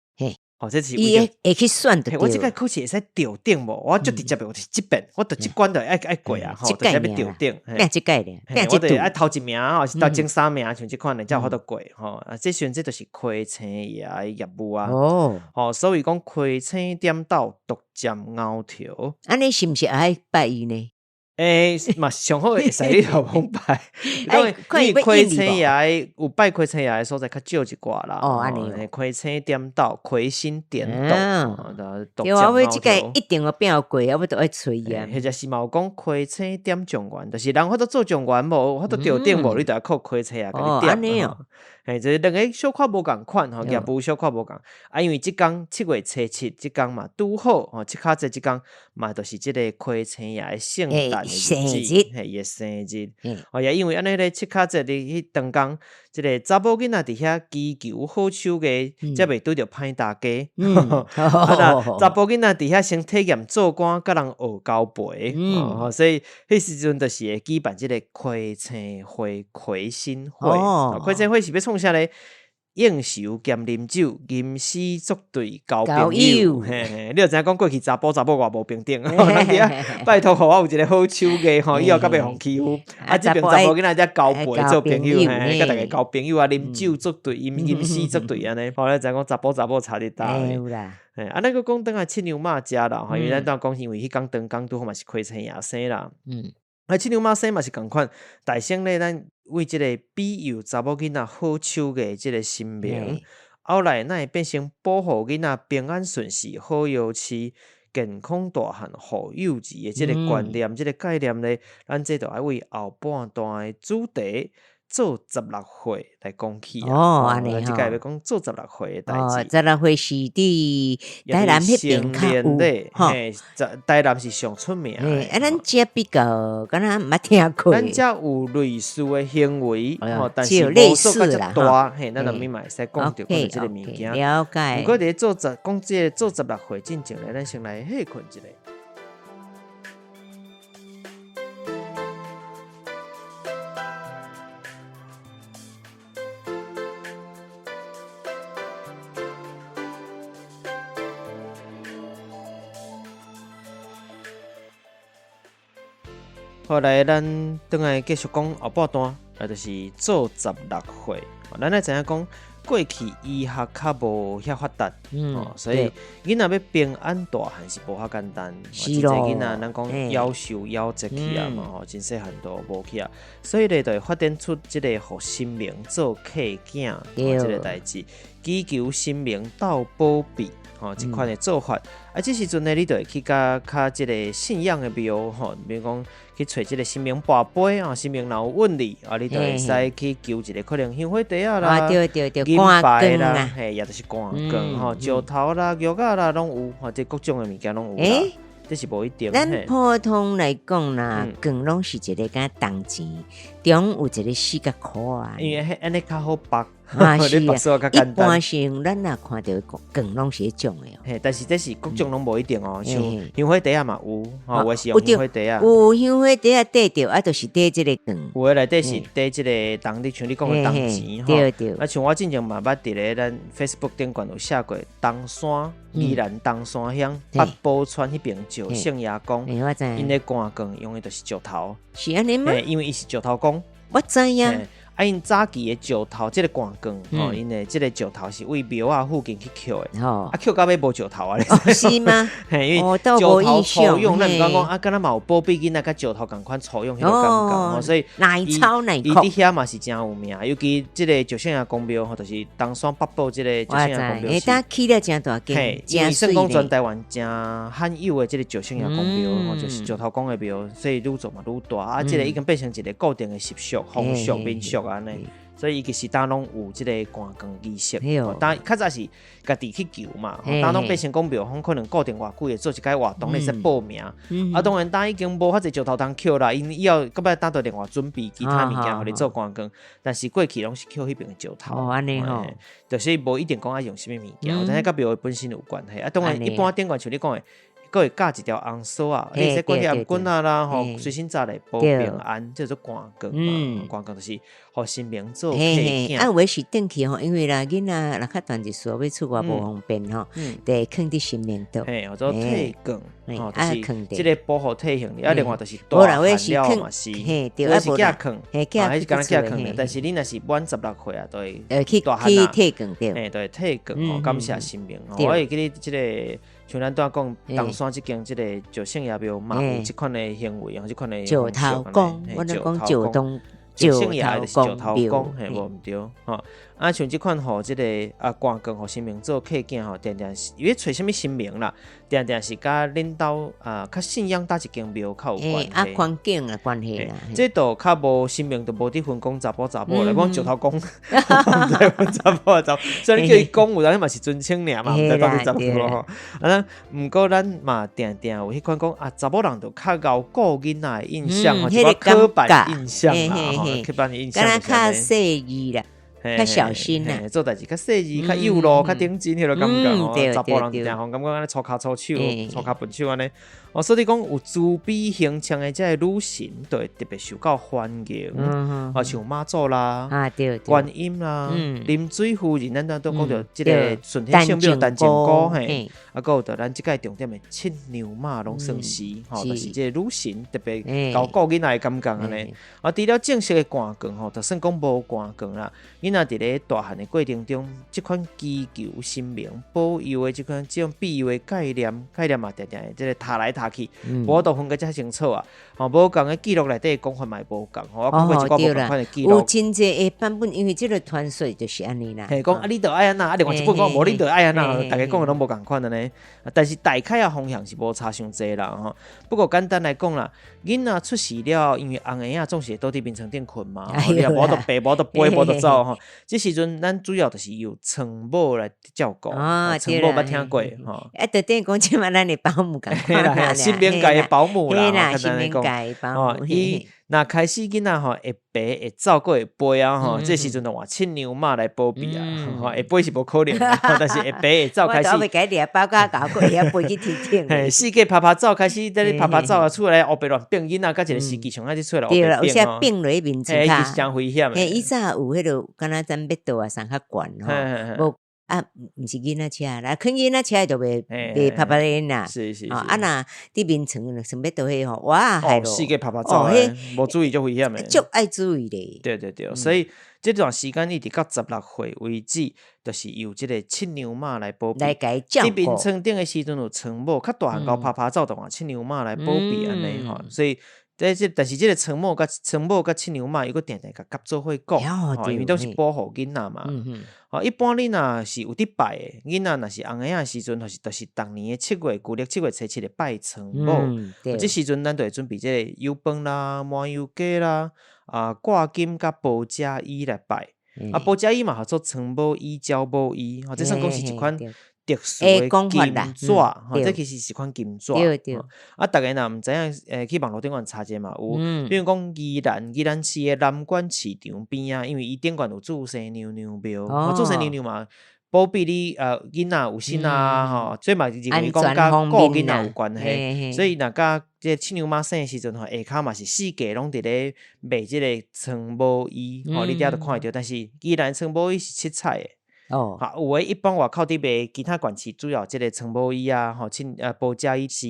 吼，这是伊会会去选著。我这届考试会使著顶无？我足直接的，我就是这遍，我著这关就爱爱过啊，吼，就是欲著顶。拼这届咧，我著爱头一名，吼，是头前三名，像这款的才有法度过，吼。啊，这时阵这就是魁星爷的业务啊。哦，吼，所以讲魁星点斗独占鳌头。按呢是毋是爱拜伊呢？欸，嘛上好会使你头讲拜，因为魁星爷有拜魁星爷的所在较少一寡啦。哦，按呢。魁星点斗，魁星点斗，对啊，我这个一定会拼过，啊，我都爱揣伊啊。或者是嘛有讲魁星点状元，就是人法度做状元无，法度著顶无，你就爱靠魁星爷共你点。哦，嘿，这两个小可无仝款吼，业务小可无仝。啊，因为这工七月初七，这工嘛拄好吼，七跤节这工嘛，就是这个魁星爷的圣诞。的日子，嘿，伊的生日。哦，也因為按呢咧，七巧節佇彼當工，這个查某囡仔佇遐祈求好手藝，才袂拄著歹大家。啊，若查埔囡仔佇遐先體驗做官，佮人學交陪。哦，所以彼時陣就是會舉辦這个開青會、開心會。開青會是欲創啥咧？應酬兼啉酒，吟詩作對交朋友。嘿嘿，你著知影講過去查埔查某偌無平等，人佇遐拜託予我有一个好手藝吼，以後較袂予欺負。啊，這爿查某囡仔才交陪做朋友，嘿，佮逐家交朋友啊，啉酒作對，吟吟詩作對按呢。吼，你知影講查埔查某差佇佗位。嘿，啊，咱閣講轉來七娘媽遮啦，吼，因為咱拄仔講，因為彼工當工拄好嘛是開青爺生啦。啊，七娘媽生嘛是仝款，大先咧，咱為這个庇佑查某囡仔好手藝這个神明，後來咱會變成保護囡仔平安順遂、好藥飼、健康大漢、護幼兒的這个觀念、這个概念咧，咱這就愛為後半段的主題做十六歲來講起啊。哦，按呢這擺欲講做十六歲的代誌。十六歲是佇台南彼爿較有，吼。台南是上出名的。啊，咱遮比較敢若毋捌聽過。咱遮有類似的行為，吼，但是無做甲遮大，嘿，咱後面嘛會使講著講著這个物件。了解。毋過佇咧做十講這个做十六歲進前咧，咱先來歇睏一下。後來咱轉來繼續講後半段，啊，就是做十六歲。咱愛知影講，過去醫學較無遐發達，哦，所以囡仔欲平安大漢是無遐簡單。是咯。真濟囡仔，咱講夭壽夭折去啊嘛，吼，真細漢都無去啊。所以咧，就會發展出這个予神明做契囝這个代誌，祈求神明鬥保庇。吼，這款的做法，啊，這時陣呢，你就會去佮較這个信仰的廟吼，比如講去揣這个神明跋杯啊，神明若有允你，啊，你就會使去求一个可能香火袋仔啦，銀牌啦，嘿，也就是棺卷吼，石頭啦、玉仔啦，攏有，吼，這各種的物件攏有啦。這是無一定。咱普通來講啦，卷攏是一个敢銅錢，中有一个四角箍啊。因為按呢較好縛。啊是啊，一般性咱若看著卷攏是彼種的。嘿，但是這是各種攏無一定哦，像香火袋仔嘛有，吼，有的是用香火袋仔。有香火袋仔綴著，啊，就是綴這个卷。有的內底是綴這个銅，你像你講的銅錢吼。對對。啊，像我之前嘛捌佇咧咱 Facebook 頂懸有寫過，東山宜蘭東山鄉八寶村彼爿石聖爺宮，𪜶的棺卷用的就是石頭。是按呢嗎？因為伊是石頭公。我知影。啊，𪜶早期的石頭，這个棺卷吼，𪜶的這个石頭是為廟仔附近去抾的，啊，抾到尾無石頭啊，是嗎？嘿，因為石頭粗用，咱毋敢講啊，敢若嘛有保庇囡仔，佮石頭仝款粗用彼个感覺吼，所以伊伊佇遐嘛是誠有名，尤其這个石聖爺公廟吼，就是東山北埔這个石聖爺公廟是，起了誠大間，嘿，因為算講全台灣誠罕有的這个石聖爺公廟吼，就是石頭公的廟，所以愈做嘛愈大，啊，這个已經變成一个固定的習俗、風俗、民俗。按呢，所以伊其實當攏有這个棺卷儀式，當較早是家己去求嘛，當攏變成講廟方可能固定偌久會做一擺活動，你使報名。啊，當然當已經無遐濟石頭通抾啦，𪜶以後閣欲當著另外準備其他物件予你做棺卷，但是過去攏是抾彼爿的石頭。哦，按呢吼，就是無一定講愛用啥物物件，但是佮廟本身有關係。啊，當然一般頂懸像你講的。閣會加一條紅索仔，你會使掛佇頷頸仔啦，吼，隨身紮咧保平安，叫做棺卷嘛。棺卷就是予神明做契囝。啊，有的是轉去吼，因為啦，囡仔若較大一歲欲出外無方便吼，就會囥佇神明桌。嘿，叫做退卷，吼，就是這个保護退行。啊，另外就是大漢了嘛是，有的是寄囥，啊，彼是敢若寄囥，但是你若是滿十六歲啊，就會大漢啊，去退卷對。嘿，就會退卷吼，感謝神明。我會記得這个。像咱拄仔講，東山這間這个石聖爺廟嘛有這款的行為，這款的石頭公，我咧講石頭石聖爺就是石頭公，嘿，無毋對吼。啊，像這款吼，這個啊，棺棺予神明做客囝吼，定定是伊欲揣啥物神明啦，定定是佮恁兜啊，較信仰佗一間廟較有關係。啊，環境啊，關係啦。這就較無神明，就無佇分講查埔查某咧，講石頭公，毋知分查埔查某，所以你叫伊講有當嘛是尊稱爾嘛，毋知到底查某吼。啊，毋過咱嘛定定有彼款講啊，查某人就較𠢕顧囡仔的印象，吼，一寡刻板印象啦，吼，刻板印象。敢若較細膩啦。較小心啦，做代誌較細膩、較幼路、較認真彼個感覺吼。查埔人定予感覺按呢粗跤粗手、粗跤笨手按呢。哦，所以講有慈悲形象的這个女神，就會特別受到歡迎。啊，像媽祖啦、觀音啦、臨水夫人，咱都講著這个順天聖母陳靖姑嘿，啊，閣有著咱這屆重點的七娘媽攏算是吼，就是這个女神特別𠢕顧囡仔的感覺按呢。啊，除了正式的棺棺吼，就算講無棺棺啦，囡仔佇咧大漢的過程中，這款祈求神明保佑的這款這種庇佑的概念，概念嘛，定定會這个踏來踏去，無法度分甲遮清楚啊。吼，無仝的記錄內底講法嘛會無仝，吼，我看過一寡無仝款的記錄。有真濟的版本，因為這个傳說就是按呢啦。嘿，講啊，你著愛按怎，啊，另外一本講無，你著愛按怎，逐家講的攏無仝款按呢。但是大概的方向是無差傷濟啦，吼。不過簡單來講啦，囡仔出世了，因為翁嬰仔總是會倒佇眠床頂睏嘛，你也無法度爬，無法度飛，無法度走吼。這時陣咱主要就是由床母來照顧，床母捌聽過吼。啊，就等於講這馬咱的保姆仝款，神明界的保姆啦，神明界的保姆。伊若開始囡仔吼會爬會走閣會飛啊吼，這時陣就換七娘媽來保庇啊，吼會飛是無可能，但是會爬會走開始。我共伊掠包甲咬閣會曉飛去天頂。嘿，四界拍拍走，開始佇咧拍拍走啊，厝內烏白亂變囡仔，佮一個時期上愛佇厝內烏白變吼。變落去眠床跤，是誠危險。嘿，以前有彼個，敢若咱欲倒啊，送較懸吼，無啊，毋是囡仔車啦，囥囡仔車就袂袂拍拍咧啦。是是是。啊若佇眠床想欲倒彼吼，哇，害囉。四界拍拍走，無注意就危險的。足愛注意咧。對對對，所以這段時間一直到16歲為止，就是由這个七娘媽來保庇。來共伊照顧。佇眠床頂的時陣有床母，較大漢𠢕拍拍走，就換七娘媽來保庇按呢吼，所以。這這但是這个床母佮床母佮七娘媽，伊閣定定共佮做伙講，吼，因為都是保護囡仔嘛。吼，一般你若是有佇拜的，囡仔若是翁嬰仔的時陣，就是逐年的七月，舊曆七月初七會拜床母。這時陣咱就會準備這个油飯啦、麻油雞啦、啊掛金佮報家衣來拜。啊，報家衣嘛號做床母衣、鳥母衣，吼，這算講是一款特殊的金紙，吼，這其實是一款金紙。啊，逐家若毋知影，去網路頂懸查者嘛有。比如講宜蘭，宜蘭市的南竿市場邊仔，因為伊頂懸有注生娘娘廟，注生娘娘嘛保庇你囡仔有身啊，吼，所以嘛認為講佮顧囡仔有關係。所以若佮這個七娘媽生的時陣吼，下跤嘛是四界攏佇咧賣這个床母衣，吼，你佇遐都看會著。但是宜蘭床母衣是七彩的。哦，哈，有的一般外口佇賣其他縣市，主要這个床母衣啊，吼，親報家衣是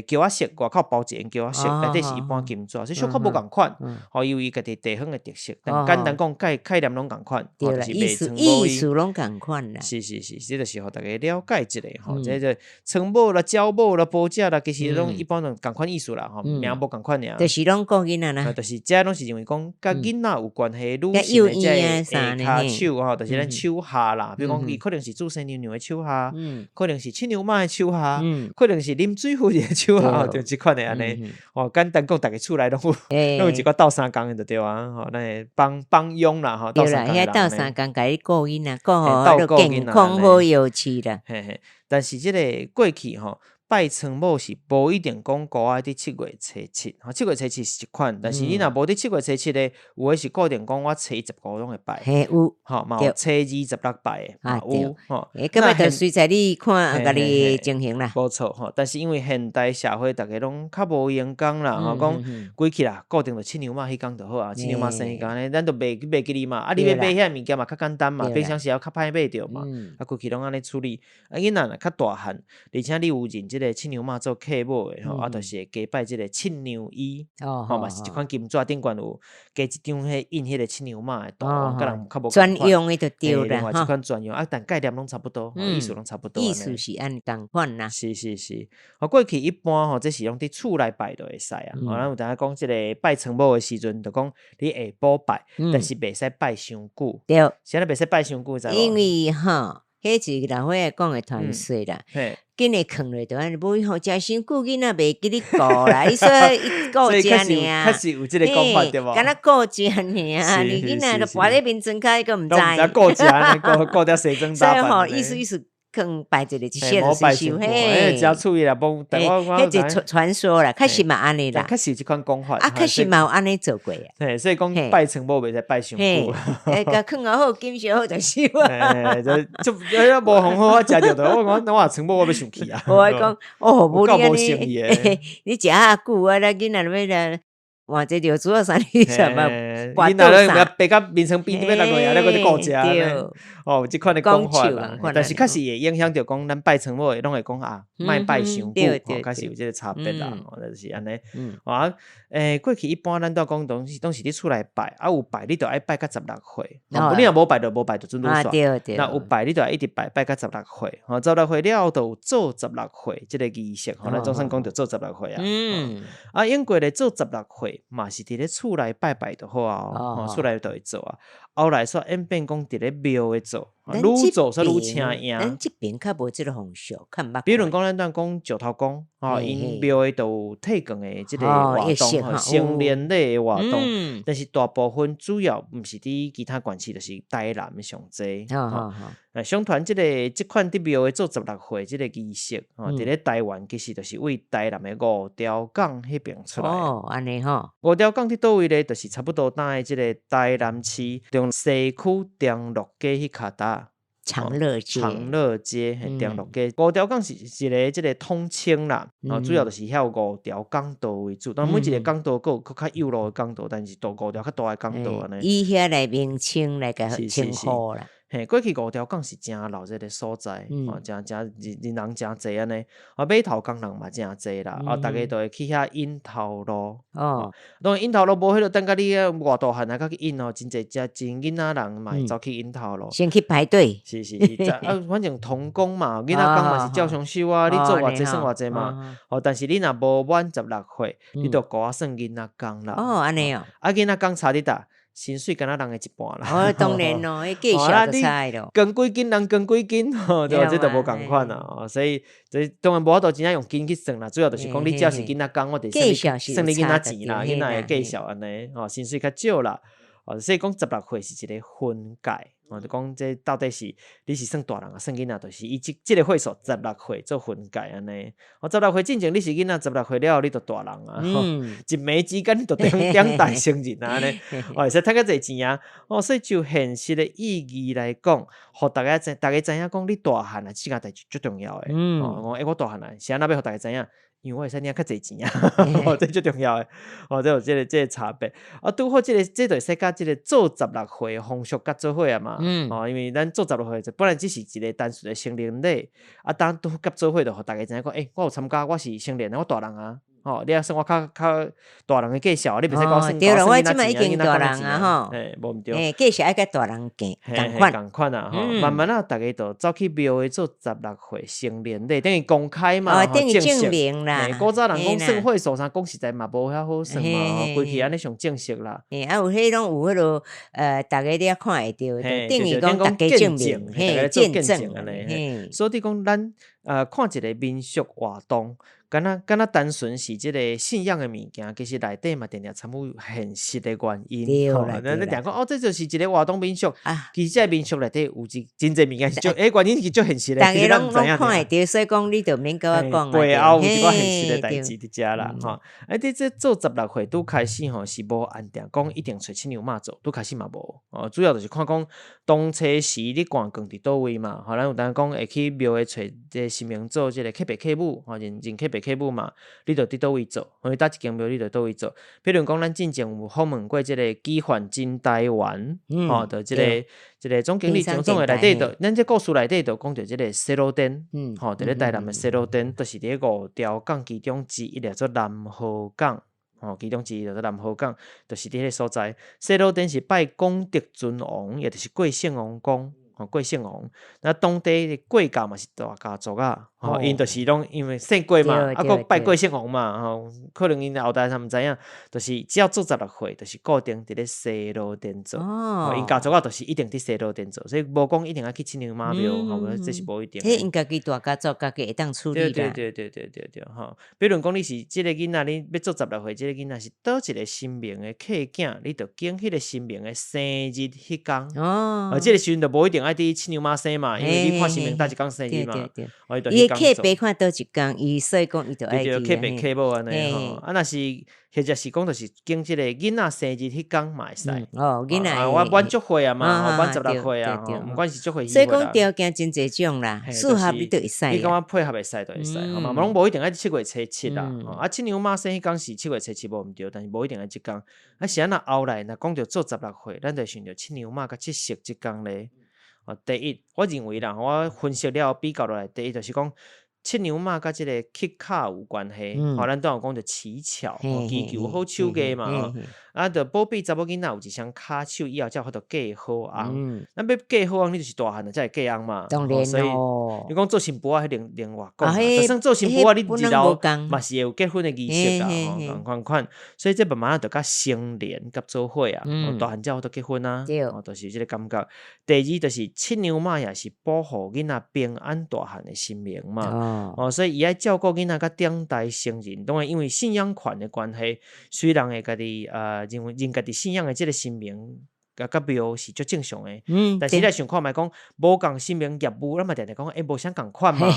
膠仔色，外口包一層膠仔色，內底是一般金紙，所以小可無仝款，吼，伊有伊家己地方的特色，但簡單講概概念攏仝款，對啦，意思意思攏仝款啦。是是是，這就是予逐家了解一下吼，這個床母啦、鳥母啦、報家啦，其實攏一般攏仝款意思啦，吼，名無仝款爾。就是攏顧囡仔啦。就是這攏是認為講佮囡仔有關係，女性的這個下跤手吼，就是咱手下啦，比如講伊可能是注生娘娘的手下，可能是七娘媽的手下，可能是啉水夫人的手下，就這款的按呢。哦，簡單講，逐家厝內攏有，攏有一寡鬥相共的就對啊，吼，咱會幫幫傭啦，吼，鬥相共。對啦，遐鬥相共共你顧囡仔，顧予健康好藥飼啦。嘿嘿，但是這個過去吼，拜床母是無一定講孤愛佇七月初七，吼，七月初七是一款，但是你若無佇七月初七咧，有的是固定講我初15攏會拜，嘿有，吼，嘛有初26拜的，啊有，吼，欸，閣就隨在你看家己情形啦。無錯吼，但是因為現代社會逐家攏較無閒工啦，吼，講規氣啦，固定就七娘媽彼工就好啊，七娘媽生彼工呢，咱就袂袂記哩嘛，啊，你欲買遐物件嘛較簡單嘛，平常時猶較歹買著嘛，啊，規氣攏按呢處理，啊，囡仔若較大漢，而且你有認這這个七娘媽做客母的吼，啊，就是會加拜這个七娘衣，吼嘛是一款金紙頂懸有加一張彼印彼个七娘媽的圖案，佮人較無專用的就對啦，另外一款專用啊，但概念攏差不多，意思攏差不多。意思是按仝款啦。是是是，吼過去一般吼，這是攏佇厝內拜就會使啊。吼，咱有當講這个拜床母的時陣，就講你下晡拜，但是袂使拜傷久。對。是按怎袂使拜傷久？知無？因為吼，彼是老歲仔講的傳說啦。緊會囥落就按呢，無吼食傷久，囡仔袂記你顧啦。伊說伊顧食爾，確實有這个講法對無？敢若顧食爾，你囡仔都跋咧眠床跤，伊閣毋知。顧食，顧顧得西裝打扮。所以吼，意思意思。囥拜一个一些就是收嘿，真趣味啦，罔，彼是傳傳說啦，確實嘛按呢啦，確實有這款講法，啊，確實嘛有按呢做過啊。嘿，所以講拜床母袂使拜傷久。欸，共囥好金燒好就收啊。就就欸，無好好食著，我講我床母我欲生氣啊。我講哦，無你按呢，你食遐久啊，咱囡仔欲來換一個尿珠仔啥你什麼？囡仔咧，爬甲眠床邊欲落落啊，咧閣咧顧食哦，這款的講法啦，但是確實會影響著講，咱拜床母的攏會講啊，莫拜傷久，確實有這个差別啦，就是按呢。啊，欸，過去一般咱都講，攏是佇厝內拜，啊有拜你就愛拜到十六歲，你若無拜就無拜就準煞。若有拜你就愛一直拜，拜到十六歲，吼，十六歲了後就有做十六歲這个儀式，吼，咱總算講著做十六歲啊。啊，英國咧做十六歲嘛是佇咧厝內拜拜就好啊，吼，厝內就會做啊。後來煞演變講佇咧廟會做，愈做煞愈請贏。咱這邊較無這个風俗，較毋捌。比如講，咱當講石頭公，吼，𪜶廟會都有退降的這个活動，成年禮的活動。但是大部分主要毋是佇其他縣市，就是台南上濟。相傳這个這款佇廟會做十六歲這个儀式，吼，佇咧台灣其實就是為台南的五條港彼邊出來。哦，按呢吼。五條港佇佗位咧？就是差不多今的這个台南市中西區長樂街彼跤達。長樂街。長樂街，嘿，長樂街。五條港是一个這个統稱啦，主要就是遐有五條港道為主。當然每一个港道閣有閣較幼路的港道，但是都五條較大的港道按呢。以遐來名稱來共稱呼啦。嘿，過去五條港是誠鬧熱的所在，吼，誠誠人人誠濟按呢。啊，碼頭工人嘛誠濟啦，啊，逐家都會去遐引頭路。哦，當然引頭路無彼個等甲你偌大漢啊，閣去引吼，真濟遮真囡仔人嘛會走去引頭路。先去排隊。是是是，啊，反正童工嘛，囡仔工嘛是照常收啊，你做偌濟算偌濟嘛。哦，但是你若無滿十六歲，你就閣算囡仔工啦。哦，按呢哦。啊，囡仔工差佇佗？薪水敢若人的一半啦。哦，當然咯，彼計數就差咯。扛幾斤人扛幾斤，吼，對，這就無仝款啦。哦，所以這當然無法度真正用斤去算啦，主要就是講你只要是囡仔工，我就算你算你囡仔錢啦，囡仔的計數按呢，吼，薪水較少啦。哦，所以講十六歲是一个分界，哦，就講這到底是你是算大人抑算囡仔，就是以這這个歲數十六歲做分界按呢。哦，十六歲進前你是囡仔，十六歲了後你就大人啊，一暝之間你就長大成人啊按呢，哦，會使趁較濟錢啊。哦，所以就現實的意義來講，予逐家知，逐家知影講你大漢啊，這件代誌足重要的。哦，講欸，我大漢啊，是按怎欲予逐家知影？因為我會使領較濟錢啊，這足重要的，哦，這有這个這个差別。啊，拄好這个這就會使佮這个做十六歲的風俗結做伙啊嘛。哦，因為咱做十六歲，本來只是一个單純的成年禮，啊，當拄結做伙就予逐家知影講，欸，我有參加，我是成年的，我大人啊。吼，你抑算我較較大人的計數，你袂使講我算對啦，我這擺已經大人啊，吼，嘿，無毋對。欸，計數愛佮大人計仝款，仝款啊，吼，慢慢啊，逐家就走去廟會做十六歲成年禮，等於公開嘛，等於證明啦。古早人講算歲數啥，講實在嘛無遐好算嘛，規氣按呢上正式啦。嘿，啊有彼攏有彼落，逐家咧看會著，等於講逐家證明，嘿，見證按呢。所以講咱看一个民俗活動。敢若敢若單純是這个信仰的物件，其實內底嘛定定參與現實的原因。對啦，咱定講哦，這就是一个活動民俗。其實這个民俗內底有一真濟物件是足，欸，原因是足現實的。逐家攏攏看會著，所以講你就免閣我講啊。背後有一寡現實的代誌佇遮啦，吼。啊，佇這做十六歲拄開始吼，是無按定講一定揣七娘媽做，拄開始嘛無。哦，主要就是看講當初時你逛逛佇佗位嘛，吼，咱有當講會去廟會揣這个神明做這个客爸客母，吼，認認客爸爸客母嘛，你就佇佗位做，因為佗一間廟你就佗位做。比如講，咱進前有訪問過這個紀焕真台灣，吼，就這個總經理張總的內底，就咱這故事內底就講著這個西螺殿，吼，佇咧台南的西螺殿，就是佇咧五條港其中之一，叫做南河港，吼，其中之一叫做南河港，就是佇彼個所在。西螺殿是拜廣德尊王，也就是貴姓王公。吼，郭姓王，那當地的郭家嘛是大家族啊，吼，𪜶就是攏因為姓郭嘛，啊，閣拜郭姓王嘛，吼，可能𪜶後代啥毋知影，就是只要做十六歲，就是固定佇咧西螺殿做，𪜶家族啊，就是一定佇西螺殿做，所以無講一定愛去七娘媽廟，吼，這是無一定。彼𪜶家己大家族，家己會當處理啦。對對對對對對，吼，比如講你是這個囡仔，你欲做十六歲，這個囡仔是佗一個神明的契囝，你就揀彼個神明的生日彼工，哦，這個時陣就無一定愛佇七娘媽生嘛，因為你看神明佗一工生日嘛，伊契爸看佗一工，伊所以講伊就愛去。契爸契母按呢吼，啊，若是或者是講，就是揀這個囡仔生日彼工嘛會使。哦，囡仔，我滿足歲啊嘛，滿十六歲啊，毋管是足歲。所以講條件真濟種啦，適合你就會使。你感覺配合會使就會使，嘛攏無一定愛七月初七啦。啊，七娘媽生彼工是七月初七無毋對，但是無一定愛這工。啊，是按怎後來若講著做十六歲，咱就想著七娘媽佮七夕這工咧。第一，我認為啦，我分析了比較落來，第一就是講七娘媽佮這個乞巧有關係，吼，咱拄有講著乞巧，祈求好手藝嘛，啊，著保庇查某囡仔有一雙跤手，以後才有法度嫁好翁。咱欲嫁好翁，你就是大漢了才會嫁翁嘛。當然所以你講做新婦仔，彼另外講，就算做新婦仔，你日後嘛是會有結婚的儀式啊，吼，仝款。所以這慢慢就佮成年佮做伙啊，大漢才有法度結婚啊，哦，就是有這個感覺。第二就是七娘媽也是保護囡仔平安大漢的神明嘛，哦，所以伊愛照顧囡仔佮長大成人。當然因為信仰權的關係，雖然會家己認為認家己信仰的這個神明佮廟是足正常的，但是你來想看覓講無仝神明業務，咱嘛定定講，欸，無啥仝款嘛。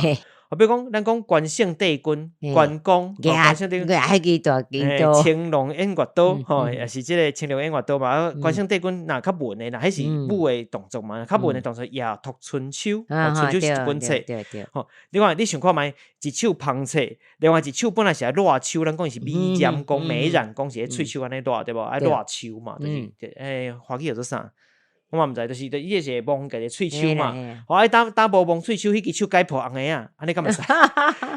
好比講，咱講關聖帝君、關公、關聖帝君，青龍偃月刀，吼，也是這個青龍偃月刀嘛。關聖帝君若較文的，若彼是武的動作嘛，較文的動作也託春秋，春秋是一本冊。吼，另外你想看覓，一手捧冊，另外一手本來是愛熱手，咱講伊是美髯公、美髯公，是咧喙鬚按呢熱對無？愛熱手嘛，就是欸，華語叫做啥？我嘛毋知，就是伊就是會摸家己喙鬚嘛。我愛打打無摸喙鬚，彼支手解破紅的啊，按呢敢會使？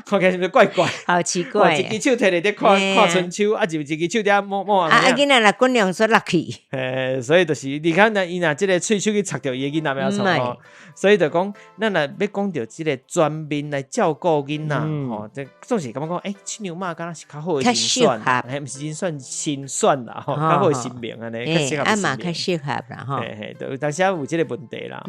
看起來是毋是怪怪？好奇怪！一支手提咧佇看看春秋，啊，一支手佇遐摸摸紅啊，囡仔若滾兩說落去。嘿，所以就是，你看若伊若這個喙鬚去插著伊的囡仔欲按怎吼？所以就講，咱若欲講著這個全面來照顧囡仔，吼，這總是感覺講，欸，七娘媽敢若是較好的人選，嘿，毋是人選，神選啦，吼，較好的神明按呢，較適合。啊嘛，較適合啦，吼。嘿嘿，有當時有這個問題啦。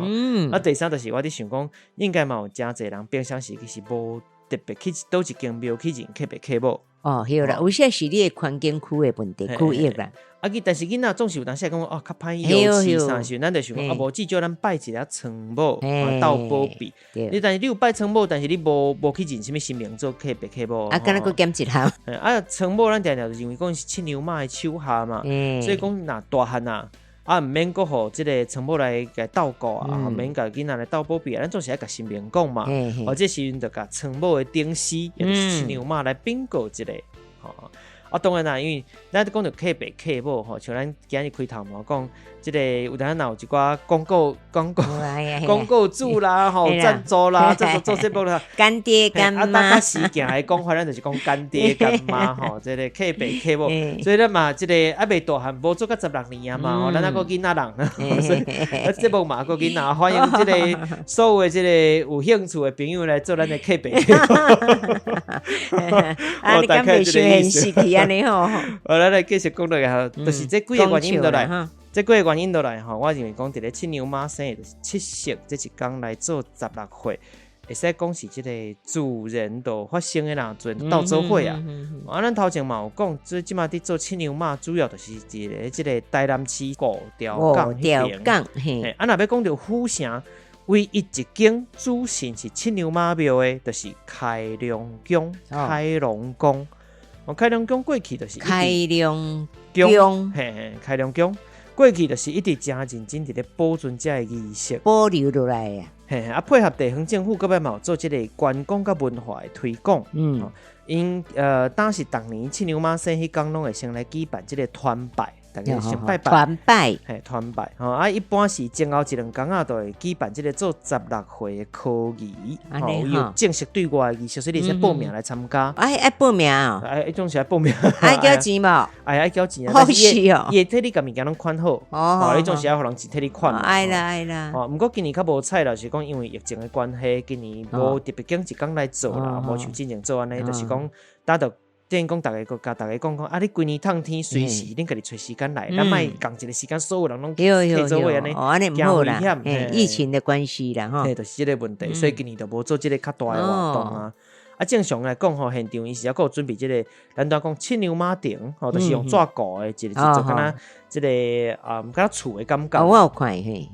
啊，第三就是我佇想講，應該嘛有誠濟人平常時其實無特別去佗一間廟去認契爸契母。哦，對啦，有時是你的環境區的問題，區域啦。啊，但是囡仔總是有當時會感覺哦，較歹搖飼啥時陣，咱就想講啊，無至少咱拜一下倉母，鬥保庇。你但是你有拜倉母，但是你無去認啥物神明做契爸契母。啊，敢若閣減一項。啊，倉母咱定定就認為講是七娘媽的手下嘛，所以講若大漢啊。啊，毋免閣予這個倉母來共鬥顧啊，毋免共囡仔來鬥保庇啊，咱總是愛共神明講嘛。哦，這時陣就共倉母的頂司，也就是七娘媽來稟告一下。吼，啊，當然啦，因為咱講著契爸契母吼，像咱今日開頭嘛講，這個有當若有一寡廣告、廣告、廣告主啦，吼，贊助啦，贊助做節目啦，乾爹乾媽，啊，大家時行的講法，咱就是講乾爹乾媽吼，這個契爸契母，所以咱嘛，這個猶未大漢，無做甲十六年啊嘛，吼，咱猶閣囡仔人，所以節目嘛閣囡仔，歡迎這個所有的這個有興趣的朋友來做咱的契爸契母。啊，你敢袂傷現實去按呢吼？好，咱來繼續講落去吼，就是這幾個原因落來。這幾個原因落來吼，我認為講佇咧七娘媽生日，就是七夕這一工來做十六歲，會使講是這個自然就發生的啦，自然鬥做伙啊。啊，咱頭前嘛有講，這這馬佇做七娘媽，主要就是佇咧這個台南市五條港彼邊。嘿，啊，若欲講著府城，唯一一間主神是七娘媽廟的，就是開隆宮。開隆宮，哦，開隆宮過去就是開隆宮，嘿嘿，開隆宮。過去就是一直誠認真佇咧保存這个儀式，保留落來啊。嘿嘿，啊，配合地方政府，閣擺嘛有做這個觀光佮文化的推廣。𪜶當時逐年七娘媽生彼工攏會先來舉辦這个團拜。逐家先拜拜，團拜，嘿，團拜，吼啊！一般是前後一兩工仔，就會舉辦這个做16歲的科儀，吼，有正式對外的儀式，所以你會使報名來參加。愛愛報名哦，愛，彼種是愛報名，愛繳錢無？愛愛繳錢啊！好是哦，伊會替你共物件攏款好，哦，彼種是愛予人錢替你款。愛啦愛啦，吼，毋過今年較無彩啦，是講因為疫情的關係，今年無特別揀一工來做啦，無像之前做按呢，就是講打到。等於講，逐家閣共逐家講講，啊！你規年透天隨時，恁家己揣時間來，咱莫仝一个時間，所有人攏提做伙按呢，驚危險。疫情的關係啦，吼，嘿，就是這个問題，所以今年就無做這个較大的活動啊。啊，正常來講吼，現場伊是猶閣有準備這个，咱拄仔講七娘媽亭，吼，就是用紙糊的，一个一座敢若這个啊，敢若厝的感覺。我有看嘿。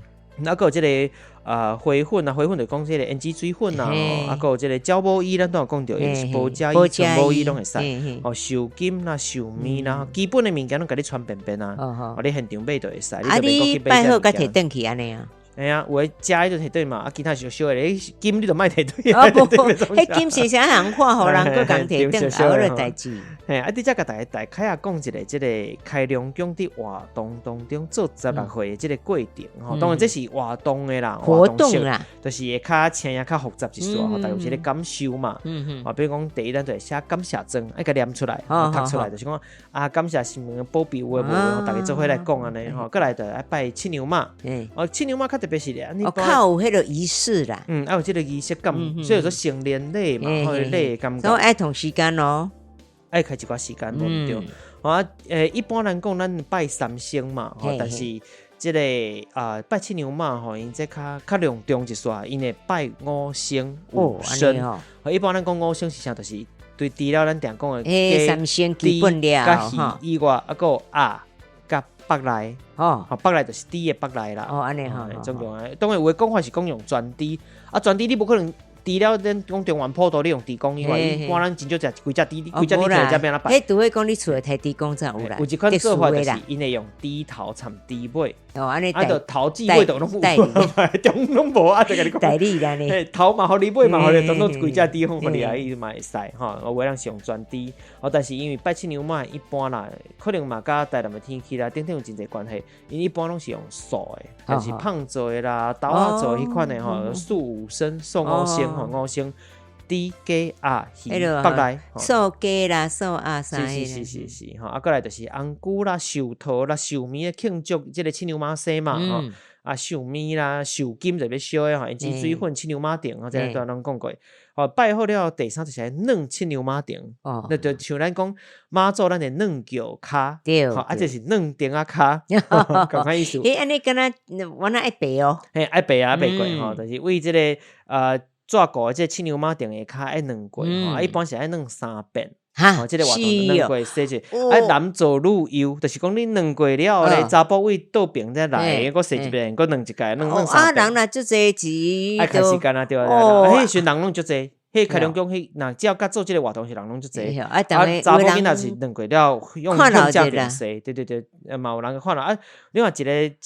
啊，閣有這个花粉啊，花粉就講這个胭脂水粉啊，啊，閣有這个鳥母衣，咱拄仔有講著，伊是保遮衣、穿母衣攏會使，哦，繡金啦、壽面啦，基本的物件攏共你穿便便啊，哦，你現場買就會使。啊，你拜好閣提轉去按呢啊？嘿啊，有的食的就提轉嘛，啊，其他小小的，金你就莫提轉。哦無，彼金是啥人看，予人閣共提轉，啊，彼个代誌。嘿，啊，佇遮共大家大概仔講一下，這个開隆宮佇活動當中做十六歲的這个過程吼，當然這是活動的啦，活動啦，就是會較聲音較複雜一絲吼，大家有這个感受嘛。啊，比如講第一咱就會寫感謝狀，愛共念出來，讀出來，就是講啊，感謝神明的保庇有的無的，逐家做伙來講按呢吼，過來就愛拜七娘媽。哦，七娘媽較特別是咧，哦，較有彼个儀式啦。嗯，啊有這个儀式感，所以說成年禮嘛，禮的感覺。所以愛同時間咯。愛開一寡時間，無毋對。啊，一般人講咱拜三牲嘛，吼，但是這个啊拜七娘媽吼，𪜶這較較隆重一絲，𪜶會拜五牲五牲。一般咱講五牲是啥？就是對除了咱定講的雞、三牲基本了，佮魚以外，啊，閣有鴨佮腹內，吼，腹內就是豬的腹內啦。哦，按呢吼，總共啊，當然有的講法是講用全豬，啊，全豬你無可能。除了咱講中原普渡，你用豬公以外，一般咱真少食規隻豬，規隻豬摕來遮欲按怎拜？彼除非講你厝內刣豬公才有啦。有一款做法就是𪜶會用豬頭摻豬尾，哦，按呢，啊，就頭至尾都攏有，中攏無啊，就共你講。代理啦呢。嘿，頭嘛予你，尾嘛予你，統統規隻豬予你啊，伊嘛會使吼。有的人是用全豬，哦，但是因為拜七娘媽一般啦，可能嘛佮台南的天氣啦等等有真濟關係，𪜶一般攏是用素的，但是麭做的啦、豆仔做的彼款的吼，素五牲、素五牲。吼，五牲豬雞鴨魚腹內，素雞啦，素鴨啥？是是是是是，吼，啊，過來就是紅龜啦、壽桃啦、壽麵的慶祝這个七娘媽生嘛，吼，啊，壽麵啦、壽金就欲燒的吼，胭脂水粉、七娘媽亭，吼，這个攏講過。吼，拜好了後，第三就是愛軟七娘媽亭，那就像咱講媽祖，咱會軟轎跤，吼，啊，這是軟亭仔跤，仝款意思。欸，按呢敢若我若愛爬哦。嘿，愛爬啊，爬過吼，就是為這个紙糊的這个七娘媽亭下跤愛軟過吼，啊，一般是愛軟三遍。哈，這个活動軟過洗者，啊，男左女右，就是講你軟過了後咧，查埔為倒爿再來，閣洗一遍，閣軟一擺，軟軟三遍。啊，人若足濟錢，愛開時間啊，對啊，啊，彼時陣人攏足濟，彼開隆宮彼，若只要佮做這个活動是人攏足濟。啊，查某囡仔是軟過了，用用正爿洗，對對對，嘛有人看啦。啊，另外一个一个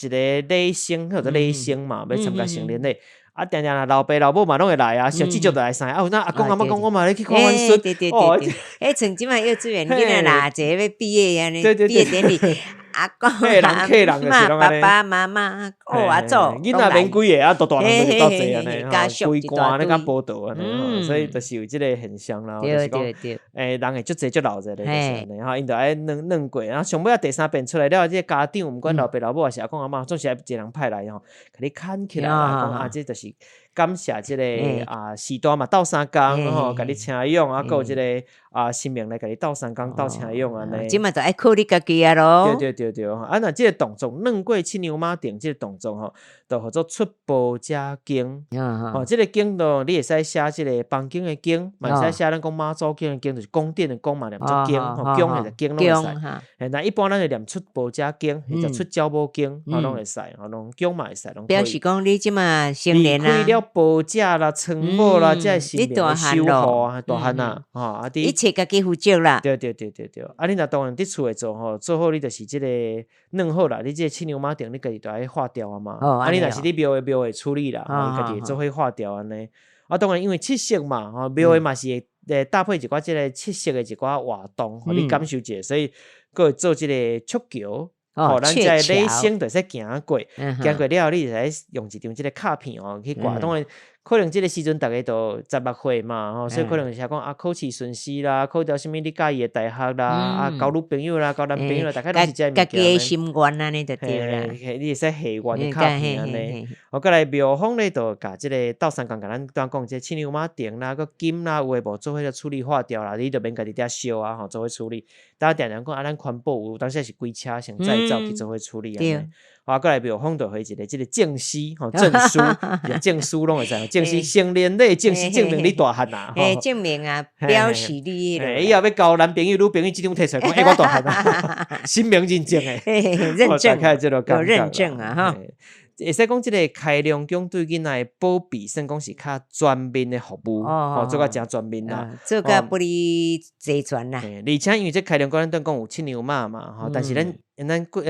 禮生，彼叫做禮生嘛，欲參加成年禮。啊，定定啦，老爸老母嘛攏會來啊，上至少就來三个。啊，有哪阿公阿嬤講，我嘛欲去看阮孫。對對對對，欸，像這擺幼稚園囡仔若一個欲畢業按呢，畢業典禮，阿公阿嬤、爸爸媽媽、哦阿祖，囡仔免幾个啊，大大人就鬥濟按呢，吼，規罐咧佮報道按呢，吼，所以就是有這个現象啦。就是講，欸，人會足濟足鬧熱的，就是按呢，吼，𪜶就愛軟軟過，然後上尾仔第三遍出來了後，這个家長毋管老爸老母抑是阿公阿嬤，總是愛一個人派來吼，共你牽起來啦，講啊，這就是感謝這个啊序大嘛鬥相共吼，共你請養啊，閣有這个啊神明來共你鬥相共鬥請養按呢。這馬就愛靠你家己啊囉。對對對對，啊若這个動作軟過七娘媽亭這个動作吼，就號做出婆家經。吼，這个經就你會使寫這个房間的間，嘛會使寫咱講媽祖宮的宮，就是宮殿的宮嘛，念做經，吼，宮或者經攏會使。嘿，若一般咱會念出婆家經，或者出鳥母經，吼，攏會使，吼，攏宮嘛會使，攏。表示講你這馬成年啊。離開了婆家啦、床母啦，這神明的守護啊，大漢啊，吼，啊，一切家己負責啦。對對對對對，啊，你若當然佇厝內做吼，做好你就是這个軟好啦，你這个七娘媽亭你家己就愛化掉啊嘛。啊，你若是佇廟的廟會處理啦，吼，家己會做伙化掉按呢。啊，當然因為七色嘛，吼，廟的嘛是會。搭配一寡這个特色的一寡活動，予你感受一下，所以閣會做這个鵲橋，予咱這个禮生就會使行過，行過了後，你會使用一張這个卡片哦去掛，當然可能這个時陣逐家都16歲嘛，吼，所以可能是講啊考試順遂啦，考著啥物你佮意的大學啦，啊交女朋友啦，交男朋友啦，大概攏是這个物件。家己的心願按呢就對啦。你會使許願的卡片按呢。予閣來廟方咧，就共這个鬥相共，共咱拄仔講這七娘媽燈啦，閣金啦，有的無做伙就處理化掉啦，你就免家己佇遐燒啊，吼，做伙處理。但定定講啊，咱環保有當時是規車先載走去做伙處理按呢。啊，閣來廟方就會一个這个證書，吼，證書，證書攏會使，證書成年禮證書證明你大漢啦，吼，證明啊，表示你。以後欲交男朋友、女朋友，這張提出來講，欸，我大漢啊，實名認證的，認證，有認證啊，哈。會使講這个開隆宮對囡仔的保庇，算講是較全面的服務，吼，做甲誠全面啦，做甲不離齊全啦。而且因為這開隆宮咱拄講有七娘媽嘛，吼，但是咱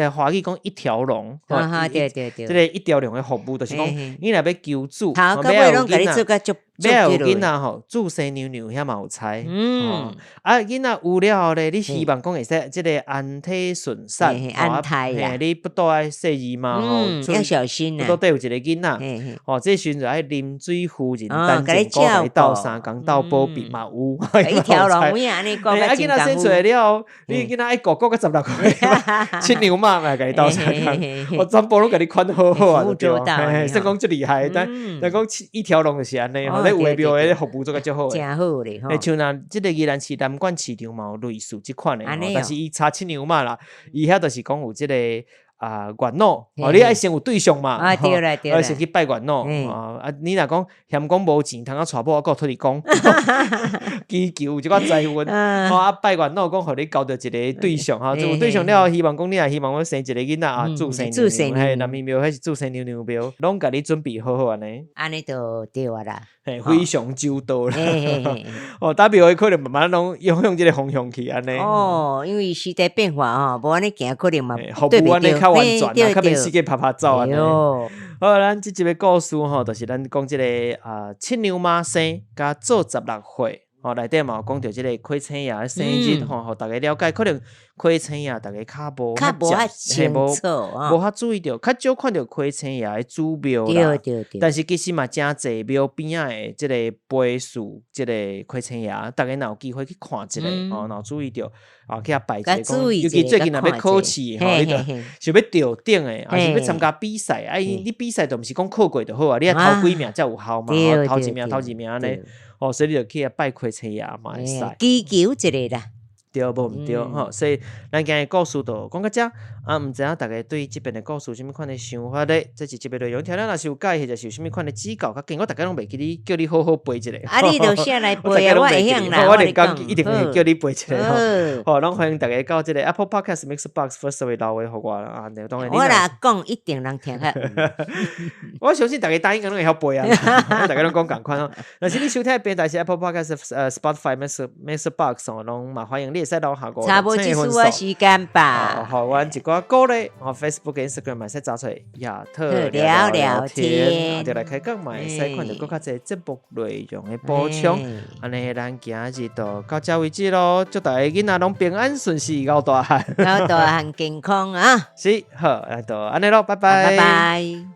華語講一條龍，對對對，這个一條龍的服務，就是講你若欲求子，欲有囡仔，欲有囡仔吼，注生娘娘遐嘛有差，啊囡仔有了後咧，你希望講會使這个安胎順產，安胎啦，你腹肚愛細膩嘛，吼，要小心啊，腹肚底有一个囡仔，吼，這時陣就愛臨水夫人陳靖姑共你鬥相共鬥保庇嘛有，一條龍有影按呢講，啊囡仔生出來了後，你囡仔愛顧顧到16歲，七娘媽嘛共你鬥相共，我全部攏共你看好好啊，對，算講足厲害，但但講一條龍就是按呢，吼，咧有的廟的服務做甲足好的，誠好咧，吼。像若這个宜蘭市南管市場嘛有類似這款的，但是伊差七娘媽啦，伊遐就是講有這个啊元老，哦，你愛先有對象嘛，啊對啦對啦，先去拜元老，啊，你若講嫌講無錢，通啊娶某，我閣托你講，祈求這寡財運，啊拜元老講予你交著一个對象，哈，有對象了後，希望講你若希望講生一个囡仔啊，注生娘娘，嘿，南宮廟彼是注生娘娘廟，攏共你準備好好按呢，按呢就對啊啦，嘿，非常周到啦，哦，打廟會可能慢慢攏用向這个方向去按呢，哦，因為時代變化吼，無按呢行可能嘛，服務按呢較完全啦，較免四界趴趴走按呢。好，咱這集的故事吼，就是咱講這个啊七娘媽生佮做16歲，吼內底嘛有講著這个虧青爺的生日吼，予逐家了解。可能虧青爺逐家較無較無遐清楚，無遐注意著，較少看著虧青爺的祖廟啦。但是其實嘛，誠濟廟邊仔的這个碑樹，這个虧青爺，逐家若有機會去看一下，吼，若有注意著，啊，去遐拜一下，講尤其最近若欲考試吼，你著想欲著頂的，抑是欲參加比賽，啊，你比賽就毋是講考過就好啊，你愛頭幾名才有效嘛，頭一名、頭二名按呢，哦，所以你就去遐拜虧青爺嘛會使。祈求一下啦。對，無毋對吼，所以咱今日故事就講到遮，啊，毋知影逐家對這遍的故事有啥物款的想法咧？這一集的內容聽了若是有佮意，或者是有啥物款的指教，較緊我逐家攏袂記你，叫你好好背一下。啊，你就寫來背啊，我會曉啦。我連講一定會叫你背一下吼。好，攏歡迎逐家到這个 Apple Podcast、Mixbox、Firstory 留話予我啦。啊，當然我若講一定人聽較。我相信逐家答應攏會曉背啊，逐家攏講仝款吼。若是你收聽的平台是 Apple Podcast、Spotify、Mixbox 哦，攏嘛歡迎你會使留下五差無這輸啊時間吧。予阮一寡鼓勵，吼 Facebook、Instagram 嘛會使查揣亞特聊聊天，就來開講嘛會使看著閣較濟節目內容的補充。按呢，咱今日就到這為止囉，祝大家囡仔攏平安順遂，𠢕大漢，𠢕大漢健康啊！是，好，那就按呢囉，拜拜，拜拜。